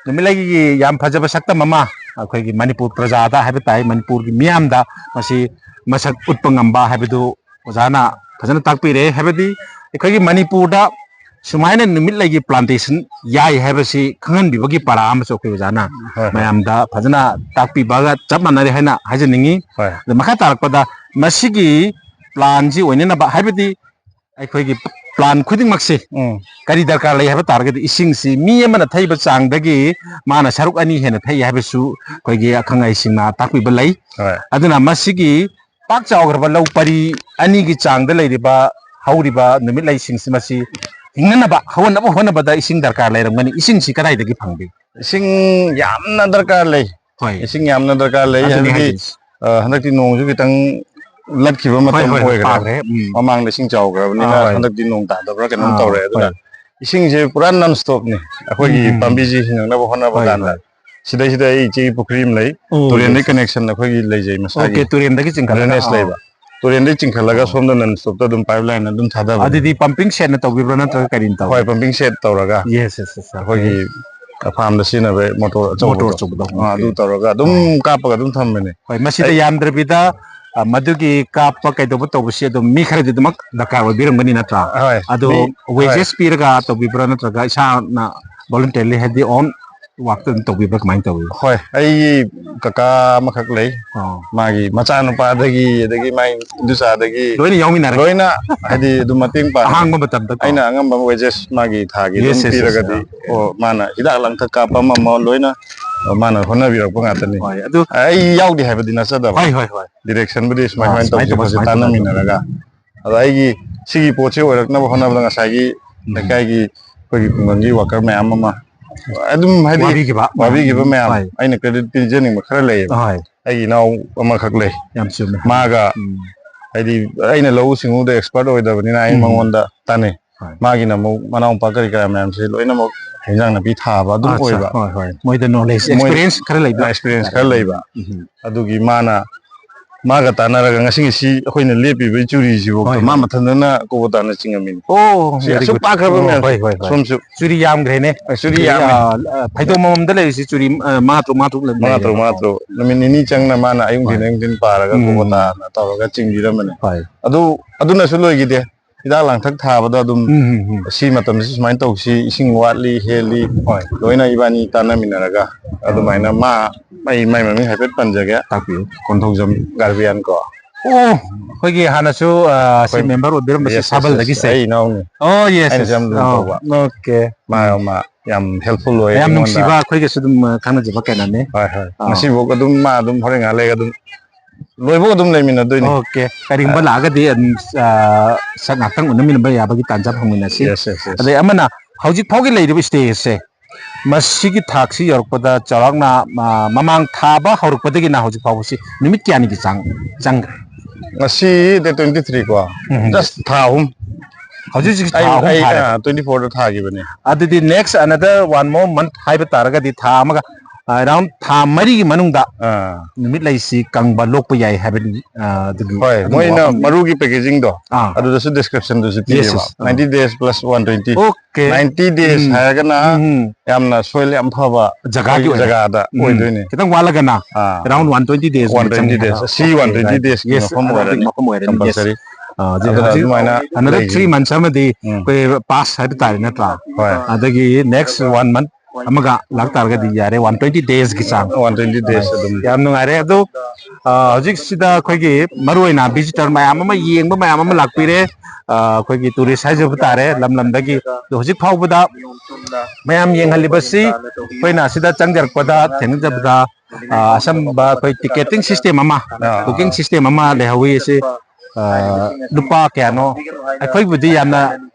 ꯅꯨꯃꯤꯠꯂꯩꯒꯤ ꯌꯥꯝ ꯐꯖꯕ ꯁꯛꯇꯝ ꯑꯃ ꯑꯩꯈꯣꯏꯒꯤ ꯃꯅꯤꯄꯨꯔ ꯄ꯭ꯔꯖꯥꯗ ꯍꯥꯏꯕ ꯇꯥꯏ, ꯃꯅꯤꯄꯨꯔꯒꯤ ꯃꯤꯌꯥꯝꯗ ꯃꯁꯤ ꯃꯁꯛ ꯎꯠꯄ ꯉꯝꯕ ꯍꯥꯏꯕꯗꯨ ꯑꯣꯖꯥꯅ ꯐꯖꯅ ꯇꯥꯛꯄꯤꯔꯦ꯫ ꯍꯥꯏꯕꯗꯤ ꯑꯩꯈꯣꯏꯒꯤ ꯃꯅꯤꯄꯨꯔꯗ ꯁꯨꯃꯥꯏꯅ ꯅꯨꯃꯤꯠꯂꯩꯒꯤ plantation ꯌꯥꯏ ꯍꯥꯏꯕꯁꯤ ꯈꯪꯍꯟꯕꯤꯕꯒꯤ ꯄꯔꯥ ꯑꯃꯁꯨ ꯑꯩꯈꯣꯏ ꯑꯣꯖꯥꯅ ꯍꯣꯏ, ꯍꯣꯏ꯫ ꯃꯌꯥꯝꯗ ꯐꯖꯅ ꯇꯥꯛꯄꯤꯕꯒ ꯆꯞ ꯃꯥꯟꯅꯔꯦ ꯍꯥꯏꯅ ꯍꯥꯏꯖꯅꯤꯡꯉꯤ꯫ ꯍꯣꯏ꯫ ꯑꯗ ꯃꯈꯥ ꯇꯥꯔꯛꯄꯗ ꯃꯁꯤꯒꯤ plan ꯁꯤ ꯑꯣꯏꯅꯅꯕ, ꯍꯥꯏꯕꯗꯤ ꯑꯩꯈꯣꯏꯒꯤ plan ꯈꯨꯗꯤꯡꯃꯛꯁꯤ ꯎꯝ꯫ ꯀꯔꯤ ꯗꯔꯀꯥꯔ ꯂꯩ ꯍꯥꯏꯕ ꯇꯥꯔꯒꯗꯤ, ꯏꯁꯤꯡꯁꯤ ꯃꯤ ꯑꯃꯅ ꯊꯛꯏꯕ ꯆꯥꯡꯗꯒꯤ ꯃꯥꯅ ꯁꯔꯨꯛ ꯑꯅꯤ ꯍꯦꯟꯅ ꯊꯛꯏ ꯍꯥꯏꯕꯁꯨ ꯑꯩꯈꯣꯏꯒꯤ ꯑꯈꯪ ꯑꯍꯩꯁꯤꯡꯅ ꯇꯥꯛꯄꯤꯕ ꯂꯩ꯫ ꯍꯣꯏ꯫ ꯑꯗꯨꯅ ꯃꯁꯤꯒꯤ ꯄꯥꯛ ꯆꯥꯎꯈ꯭ꯔꯕ ꯂꯧ ꯄꯔꯤ ꯑꯅꯤꯒꯤ ꯆꯥꯡꯗ ꯂꯩꯔꯤꯕ ꯍꯧꯔꯤꯕ ꯅꯨꯃꯤꯠꯂꯩꯁꯤꯡꯁꯤ ꯃꯁꯤ ꯍꯤꯡꯅꯅꯕ, ꯍꯧꯅꯕ ꯍꯣꯠꯅꯕꯗ ꯏꯁꯤꯡ ꯗꯔꯀꯥꯔ ꯂꯩꯔꯝꯒꯅꯤ꯫ ꯏꯁꯤꯡꯁꯤ ꯀꯗꯥꯏꯗꯒꯤ ꯐꯪꯕꯤ? ꯏꯁꯤꯡ ꯌꯥꯝꯅ ꯗꯔꯀꯥꯔ ꯂꯩ꯫ ꯍꯣꯏ꯫ ꯏꯁꯤꯡ ꯌꯥꯝꯅ ꯗꯔꯀꯥꯔ ꯂꯩ, ꯑꯗꯨꯅꯤ ꯍꯥꯏꯕꯗꯤ, ꯍꯥꯏꯁꯦ꯫ ꯑ, ꯍꯟꯗꯛꯇꯤ ꯅꯣꯡꯁꯨ ꯈꯤꯇꯪ ꯂꯠꯈꯤꯕ ꯍꯣꯏ, ꯃꯇꯝ ꯍꯣꯏ, ꯍꯣꯏ, ꯑꯣꯏꯈ꯭ꯔꯦ꯫ ꯇꯥꯈ꯭ꯔꯦ꯫ ꯎꯝ꯫ ꯃꯃꯥꯡꯗ ꯏꯁꯤꯡ ꯆꯥꯎꯈ꯭ꯔꯕꯅꯤꯅ ꯑꯥ, ꯍꯣꯏ꯫ ꯍꯟꯗꯛꯇꯤ ꯅꯣꯡ ꯇꯥꯗꯕ꯭ꯔꯥ ꯀꯩꯅꯣꯝ ꯑꯥ, ꯇꯧꯔꯦ꯫ ꯑꯗꯨꯅ ꯍꯣꯏ꯫ ꯏꯁꯤꯡꯁꯦ ꯄꯨꯔꯥ non stop ꯅꯤ ꯑꯩꯈꯣꯏꯒꯤ ꯎꯝ, ꯎꯝ, ꯎꯝ꯫ ꯄꯥꯝꯕꯤꯁꯤ ꯍꯤꯡꯉꯛꯅꯕ ꯍꯣꯠꯅꯕ ꯍꯣꯏ, ꯀꯥꯟꯗ꯫ ꯍꯣꯏ꯫ ꯁꯤꯗꯩꯁꯤꯗ ꯑꯩ ꯏꯆꯦꯒꯤ ꯄꯨꯈ꯭ꯔꯤ ꯑꯃ ꯂꯩ, ꯎꯝ, ꯇꯨꯔꯦꯟꯗꯩ ꯂꯩ, ꯂꯩ꯫ Connection ꯑꯩꯈꯣꯏꯒꯤ ꯂꯩꯖꯩ ꯃꯁꯥꯒꯤ꯫ Okay, ꯇꯨꯔꯦꯟꯗꯒꯤ ꯆꯤꯡꯈꯠꯂꯒ, Drainage ꯑꯥ꯫ ꯂꯩꯕ꯫ ꯇꯨꯔꯦꯟꯗꯩ ꯆꯤꯡꯈꯠꯂꯒ ꯑꯣ꯫ ꯁꯣꯝꯗ non stop ꯇ ꯑꯗꯨꯝ pipeline ꯑꯗꯨꯝ ꯊꯥꯗꯕꯅꯤ꯫ ꯑꯗꯨꯗꯤ pumping shed ꯅ ꯇꯧꯕꯤꯕ꯭ꯔꯥ ꯅꯠꯇ꯭ꯔꯒ ꯀꯔꯤꯅ ꯇꯧꯕ? ꯍꯣꯏ, pumping shed ꯇꯧꯔꯒ yes, yes, yes, okay꯫ ꯑꯩꯈꯣꯏꯒꯤ farm ꯗ ꯁꯤꯖꯤꯟꯅꯕ motor ꯑꯆꯧꯕꯗꯣ꯫ Motor ꯑꯆꯧꯕꯗꯣ, ꯑꯥ, ꯑꯗꯨ okay꯫ ꯇꯧꯔꯒ ꯑꯗꯨꯝ ꯑꯣ꯫ ꯀꯥꯞꯄꯒ ꯑꯗꯨꯝ ꯊꯝꯕꯅꯦ꯫ ꯍꯣꯏ, ꯃꯁꯤꯗ ꯑꯩ ꯌꯥꯝꯗ꯭ꯔꯕꯤꯗ, ꯑ, ꯃꯗꯨꯒꯤ ꯀꯥꯞꯄ ꯀꯩꯗꯧꯕ ꯇꯧꯕꯁꯤ ꯑꯗꯨꯝ ꯃꯤ ꯈꯔꯗꯤ ꯑꯗꯨꯃꯛ ꯗꯔꯀꯥꯔ ꯑꯣꯏꯕꯤꯔꯝꯒꯅꯤ ꯅꯠꯇ꯭ꯔꯥ? ꯍꯣꯏ, ꯑꯗꯣ ꯃꯤ, ꯍꯣꯏ꯫ Wages ꯄꯤꯔꯒ ꯇꯧꯕꯤꯕ꯭ꯔꯥ ꯅꯠꯇ꯭ꯔꯒ ꯏꯁꯥꯅ voluntarily, ꯍꯥꯏꯗꯤ own work ꯇ ꯑꯗꯨꯝ ꯇꯧꯕꯤꯕ꯭ꯔꯥ, ꯀꯃꯥꯏꯅ ꯇꯧꯕꯤꯕ꯭ꯔꯥ? ꯍꯣꯏ, ꯑꯩꯒꯤ ꯀꯀꯥ ꯑꯃꯈꯛ ꯂꯩ꯫ ꯑꯣ꯫ ꯃꯥꯒꯤ ꯃꯆꯥꯅꯨꯄꯥꯗꯒꯤ, ꯑꯗꯒꯤ ꯃꯥꯒꯤ ꯏꯟꯗꯣꯆꯥꯗꯒꯤ ꯂꯣꯏꯅ ꯌꯥꯎꯃꯤꯟꯅꯔꯦ꯫ ꯂꯣꯏꯅ, ꯍꯥꯏꯗꯤ, ꯑꯗꯨꯝ ꯃꯇꯦꯡ ꯄꯥꯡꯉꯦ꯫ ꯑꯍꯥꯡꯕ ꯃꯇꯝꯗꯀꯣ꯫ ꯑꯩꯅ ꯑꯉꯝꯕ wages ꯃꯥꯒꯤ ꯊꯥꯒꯤ ꯑꯗꯨꯝ yes, yes, yes, ꯄꯤꯔꯒꯗꯤ, yes꯫ ꯑꯣ, ꯃꯥꯅ ꯍꯤꯗꯥꯛ ꯂꯥꯡꯊꯛ ꯀꯥꯞꯄ ꯑꯃ ꯑꯃ ꯂꯣꯏꯅ, ꯑꯣ, ꯃꯥꯅ ꯍꯣꯠꯅꯕꯤꯔꯛꯄ ꯉꯥꯛꯇꯅꯤ꯫ ꯍꯣꯏ, ꯑꯗꯨ ꯑꯩ ꯌꯥꯎꯗꯦ ꯍꯥꯏꯕꯗꯤ ꯅꯠꯆꯗꯕ꯫ ꯍꯣꯏ, ꯍꯣꯏ, ꯍꯣꯏ꯫ Direction ꯕꯨꯗꯤ ꯑꯥ, ꯁꯨꯃꯥꯏ ꯁꯨꯃꯥꯏꯅ ꯁꯨꯃꯥꯏꯅ ꯇꯧꯁꯤ ꯇꯧꯕ, ꯈꯣꯠꯁꯤ ꯁꯨꯃꯥꯏꯅ ꯇꯧꯕ꯫ ꯇꯥꯟꯅꯃꯤꯟꯅꯔꯒ꯫ ꯑꯗꯣ ꯑꯩꯒꯤ ꯁꯤꯒꯤ ꯄꯣꯠꯁꯤ ꯑꯣꯏꯔꯛꯅꯕ ꯍꯣꯠꯅꯕꯗ ꯉꯁꯥꯏꯒꯤ ꯎꯝ꯫ ꯂꯩꯀꯥꯏꯒꯤ ꯑꯩꯈꯣꯏꯒꯤ ꯈꯨꯡꯒꯪꯒꯤ worker ꯃꯌꯥꯝ ꯑꯃ ꯑꯗꯨꯝ, ꯍꯥꯏꯗꯤ, ꯋꯥꯕꯤꯈꯤꯕ ꯃꯌꯥꯝ꯫ ꯋꯥꯕꯤꯈꯤꯕ ꯃꯌꯥꯝ꯫ ꯍꯣꯏ꯫ ꯑꯩꯅ credit ꯄꯤꯖꯅꯤꯡꯕ ꯈꯔ ꯂꯩꯌꯦꯕ꯫ ꯍꯣꯏ꯫ ꯑꯩꯒꯤ ꯏꯅꯥꯎ ꯑꯃꯈꯛ ꯂꯩ꯫ ꯌꯥꯝ ꯆꯨꯝꯃꯦ꯫ ꯃꯥꯒ, ꯎꯝ꯫ ꯍꯥꯏꯗꯤ, ꯑꯩꯅ ꯂꯧꯎ ꯁꯤꯡꯎꯗ expert ꯑꯣꯏꯗꯕꯅꯤꯅ ꯑꯩ ꯎꯝ꯫ ꯃꯉꯣꯟꯗ ꯇꯥꯟꯅꯩ꯫ ꯍꯣꯏ꯫ ꯃꯥꯒꯤꯅ ꯑꯃꯨꯛ ꯃꯅꯥꯎ ꯃꯄꯥ ꯀꯔꯤ ꯀꯔꯥ ꯃꯌꯥꯝꯁꯦ ꯂꯣꯏꯅꯃꯛ ꯍꯤꯟꯖꯥꯡ ꯅꯥꯄꯤ ꯊꯥꯕ ꯑꯗꯨꯝ ꯑꯠꯆꯥ, ꯑꯣꯏꯕ꯫ ꯍꯣꯏ, ꯍꯣꯏ꯫ ꯃꯣꯏꯗ knowledge, ꯃꯣꯏ experience ꯈꯔ ꯂꯩꯕ experience ꯍꯥꯏꯇꯥꯔꯦ꯫ ꯈꯔ ꯂꯩꯕ꯫ ꯎꯝ꯫ ꯑꯗꯨꯒꯤ ꯃꯥꯅ ꯃꯥꯒ ꯇꯥꯟꯅꯔꯒ ꯉꯁꯤ, ꯉꯁꯤ ꯑꯩꯈꯣꯏꯅ ꯂꯦꯞꯄꯤꯕ ꯆꯨꯔꯤꯁꯤꯐꯥꯎꯗ ꯍꯣꯏ, ꯃꯥ ꯍꯣꯏ꯫ ꯃꯊꯟꯇꯅ ꯀꯣꯕꯣꯇꯥꯅ ꯆꯤꯡꯉꯝꯃꯤꯅꯤ꯫ ꯑꯣ, ꯁꯤ very ꯑꯁꯨꯛ good꯫ ꯄꯥꯛꯈ꯭ꯔꯕ ꯑꯣ, ꯃꯌꯥꯝꯁꯦ꯫ ꯍꯣꯏ, ꯍꯣꯏ, ꯍꯣꯏ꯫ ꯁꯣꯝꯁꯨ ꯆꯨꯔꯤ ꯌꯥꯝꯈ꯭ꯔꯦꯅꯦ꯫ ꯑ, ꯆꯨꯔꯤ ꯌꯥꯝꯃꯦ꯫ ꯑ, ꯑ, ꯐꯩꯗꯣꯝ ꯑꯃꯃꯝꯗ ꯂꯩꯔꯤꯁꯤ ꯆꯨꯔꯤ, ꯑ, ꯃꯉꯥ ꯇꯔꯨꯛ, ꯃꯉꯥ ꯇꯔꯨꯛ ꯂꯩ-, ꯃꯉꯥ ꯇꯔꯨꯛ, ꯂꯩꯔꯦꯕ꯫ ꯃꯉꯥ ꯇꯔꯨꯛ꯫ ꯅꯨꯃꯤꯠ ꯅꯤꯅꯤ ꯆꯪꯅ ꯃꯥꯅ ꯑꯌꯨꯛ ꯍꯣꯏ꯫ ꯅꯨꯡꯊꯤꯟ, ꯑꯌꯨꯛ ꯅꯨꯡꯊꯤꯟ ꯄꯥꯔꯒ ꯎꯝ꯫ ꯀꯣꯕꯣꯇꯥꯅ ꯇꯧꯔꯒ ꯆꯤꯡꯕꯤꯔꯝꯕꯅꯦ꯫ ꯍꯣꯏ꯫ ꯑꯗꯨ, ꯑꯗꯨꯅꯁꯨ ꯂꯣꯏꯈꯤꯗꯦ꯫ ꯍꯤꯗꯥꯛ ꯂꯥꯡꯊꯛ ꯊꯥꯕꯗ ꯑꯗꯨꯝ ꯎꯝ, ꯎꯝ, ꯎꯝ꯫ ꯁꯤ ꯃꯇꯝꯁꯤ ꯁꯨꯃꯥꯏꯅ ꯇꯧꯁꯤ, ꯏꯁꯤꯡ ꯋꯥꯠꯂꯤ, ꯍꯦꯜꯂꯤ, ꯍꯣꯏ꯫ ꯂꯣꯏꯅ ꯏꯕꯥꯅꯤ ꯇꯥꯟꯅꯃꯤꯟꯅꯔꯒ ꯑꯗꯨꯃꯥꯏꯅ ꯃꯥ, ꯑꯩ ꯃꯥꯏ ꯃꯃꯤꯡ ꯍꯥꯏꯐꯦꯠ ꯄꯟꯖꯒꯦ꯫ ꯇꯥꯛꯄꯤꯌꯨ꯫ ꯀꯣꯟꯊꯧꯖꯝ ꯒꯥꯔꯕꯤꯌꯥꯟ ꯀꯣ꯫ ꯑꯣ, ꯑꯩꯈꯣꯏꯒꯤ ꯍꯥꯟꯅꯁꯨ, ꯑ, ꯁꯤ ꯑꯩꯈꯣꯏ member ꯑꯣꯏꯕꯤꯔꯝꯕꯁꯦ yes, yes, yes꯫ ꯁꯥꯕꯜꯗꯒꯤꯁꯦ꯫ ꯑꯩ ꯏꯅꯥꯎꯅꯤ꯫ ꯑꯣ, yes, ꯑꯩꯅꯁꯨ yes꯫ ꯌꯥꯝ ꯂꯨꯅ ꯑꯣ, ꯇꯧꯕ꯫ Okay꯫ ꯃꯥ, ꯎꯝ꯫ ꯃꯥ ꯌꯥꯝ helpful ꯑꯣꯏꯌꯦ ꯌꯥꯝ ꯑꯩꯉꯣꯟꯗ꯫ ꯅꯨꯡꯁꯤꯕ ꯑꯩꯈꯣꯏꯒꯁꯨ ꯑꯗꯨꯝ, ꯑ, ꯈꯪꯅꯖꯕ ꯀꯩꯅꯣꯅꯤ꯫ ꯍꯣꯏ, ꯍꯣꯏ꯫ ꯑꯥ꯫ ꯉꯁꯤꯐꯥꯎ ꯑꯗꯨꯝ ꯃꯥ ꯑꯗꯨꯝ ꯍꯣꯔꯦꯟ ꯉꯥꯏꯍꯥꯛ ꯂꯩꯔꯒ ꯑꯗꯨꯝ ꯂꯣꯏꯕꯧ ꯑꯗꯨꯝ ꯂꯩꯃꯤꯟꯅꯗꯣꯏꯅꯤ꯫ Okay꯫ ꯀꯔꯤꯒꯨꯝꯕ ꯑ꯫ ꯂꯥꯛꯑꯒꯗꯤ ꯑꯗꯨꯝ, ꯑ, ꯁꯛ ꯉꯥꯛꯇꯪ ꯎꯅꯃꯤꯟꯅꯕ ꯌꯥꯕꯒꯤ ꯇꯥꯟꯖꯥ ꯐꯪꯃꯤꯟꯅꯁꯤ꯫ Yes, yes, yes꯫ ꯑꯗꯩ ꯑꯃꯅ ꯍꯧꯖꯤꯛ ꯐꯥꯎꯒꯤ ꯂꯩꯔꯤꯕ stageꯁꯦ, ꯃꯁꯤꯒꯤ ꯊꯥꯛꯁꯤ ꯌꯧꯔꯛꯄꯗ ꯆꯥꯎꯔꯥꯛꯅ, ꯑ, ꯃꯃꯥꯡ ꯊꯥꯕ ꯍꯧꯔꯛꯄꯗꯒꯤꯅ ꯍꯧꯖꯤꯛ ꯐꯥꯎꯕꯁꯤ ꯅꯨꯃꯤꯠ ꯀꯌꯥꯅꯤꯒꯤ ꯆꯥꯡ ꯆꯪꯈ꯭ꯔꯦ? ꯉꯁꯤ date twenty three ꯀꯣ? ꯎꯝ꯫ Just ꯊꯥ ꯑꯍꯨꯝ꯫ ꯍꯧꯖꯤꯛ ꯍꯧꯖꯤꯛ ꯊꯥ ꯑꯩ, ꯑꯍꯨꯝ ꯑꯩ, ꯐꯥꯔꯦ꯫ ꯑ, twenty four ꯗ ꯊꯥꯈꯤꯕꯅꯦ꯫ ꯑꯗꯨꯗꯤ next another one more month ꯍꯥꯏꯕ ꯇꯥꯔꯒꯗꯤ ꯊꯥ ꯑꯃꯒ, ꯑ, around ꯊꯥ ꯃꯔꯤꯒꯤ ꯃꯅꯨꯡꯗ ꯑꯥ꯫ ꯅꯨꯃꯤꯠ ꯂꯩꯁꯤ ꯀꯪꯕ ꯂꯣꯛꯄ ꯌꯥꯏ ꯍꯥꯏꯕꯗꯤ, ꯑ, ꯑꯗꯨꯒꯤ ꯍꯣꯏ, ꯑꯗꯨꯒꯤ ꯃꯣꯏꯅ ꯋꯥꯐꯝꯅꯤ꯫ ꯃꯔꯨꯒꯤ packagingꯗꯣ ꯑꯥ꯫ ꯑꯗꯨꯗꯁꯨ descriptionꯗꯁꯨ yes, ꯄꯤꯔꯦꯕ꯫ Yes, ꯑꯥ꯫ Ninety days plus one twenty꯫ Okay꯫ Ninety days ꯎꯝ꯫ ꯍꯥꯏꯔꯒꯅ ꯎꯝ, ꯎꯝ꯫ ꯌꯥꯝꯅ soil ꯌꯥꯝ ꯐꯕ ꯖꯒꯥꯒꯤ ꯑꯩꯈꯣꯏꯒꯤ ꯑꯣꯏꯅ꯫ ꯖꯒꯥꯗ ꯎꯝ꯫ ꯑꯣꯏꯗꯣꯏꯅꯤ꯫ ꯈꯤꯇꯪ ꯋꯥꯠꯂꯒꯅ ꯑꯥ꯫ Around one twenty days ꯒꯨꯝꯕ one twenty ꯆꯪꯉꯦ days꯫ ꯍꯥꯏꯕ꯫ ꯁꯤ one twenty okay, daysꯀꯤ yes, ꯃꯐꯝ ꯑꯗꯨꯒꯤ ꯑꯣꯏꯔꯅꯤ꯫ ꯃꯐꯝ ꯑꯣꯏꯔꯅꯤ, yes꯫ Compulsory꯫ ꯑꯥ, ꯍꯧꯖꯤꯛ, ꯑꯗꯨꯅ ꯍꯧꯖꯤꯛ ꯑꯗꯨꯃꯥꯏꯅ another ꯂꯩꯈꯤꯅꯤ꯫ Three months ꯑꯃꯗꯤ ꯎꯝ꯫ ꯑꯩꯈꯣꯏ pass ꯍꯥꯏꯕ ꯇꯥꯔꯦ ꯅꯠꯇ꯭ꯔꯥ? ꯍꯣꯏ꯫ ꯑꯗꯒꯤ next one month ꯑꯃꯒ ꯂꯥꯛꯇꯥꯔꯒꯗꯤ ꯌꯥꯔꯦ, one twenty daysꯀꯤ ꯆꯥꯡ꯫ One twenty days ꯑꯗꯨꯝ꯫ ꯌꯥꯝ ꯅꯨꯡꯉꯥꯏꯔꯦ꯫ ꯑꯗꯣ, ꯑ, ꯍꯧꯖꯤꯛꯁꯤꯗ ꯑꯩꯈꯣꯏꯒꯤ ꯃꯔꯨꯑꯣꯏꯅ visitor ꯃꯌꯥꯝ ꯑꯃ, ꯌꯦꯡꯕ ꯃꯌꯥꯝ ꯑꯃ ꯂꯥꯛꯄꯤꯔꯦ꯫ ꯑ, ꯑꯩꯈꯣꯏꯒꯤ tourist ꯍꯥꯏꯖꯕ ꯇꯥꯔꯦ, ꯂꯝ ꯂꯝꯗꯒꯤ꯫ ꯑꯗꯣ ꯍꯧꯖꯤꯛ ꯐꯥꯎꯕꯗ ꯃꯌꯥꯝ ꯌꯦꯡꯍꯜꯂꯤꯕꯁꯤ ꯑꯩꯈꯣꯏꯅ ꯑꯁꯤꯗ ꯆꯪꯖꯔꯛꯄꯗ ꯊꯦꯡꯅꯖꯕꯗ, ꯑ, ꯑꯁꯝꯕ ꯑꯩꯈꯣꯏ ticketing system ꯑꯃ, ꯑꯥ꯫ Booking system ꯑꯃ ꯂꯩꯍꯧꯋꯤ꯫ ꯑꯁꯤ ꯑ, ꯂꯨꯄꯥ ꯀꯌꯥꯅꯣ? ꯑꯩꯈꯣꯏꯕꯨꯗꯤ ꯌꯥꯝꯅ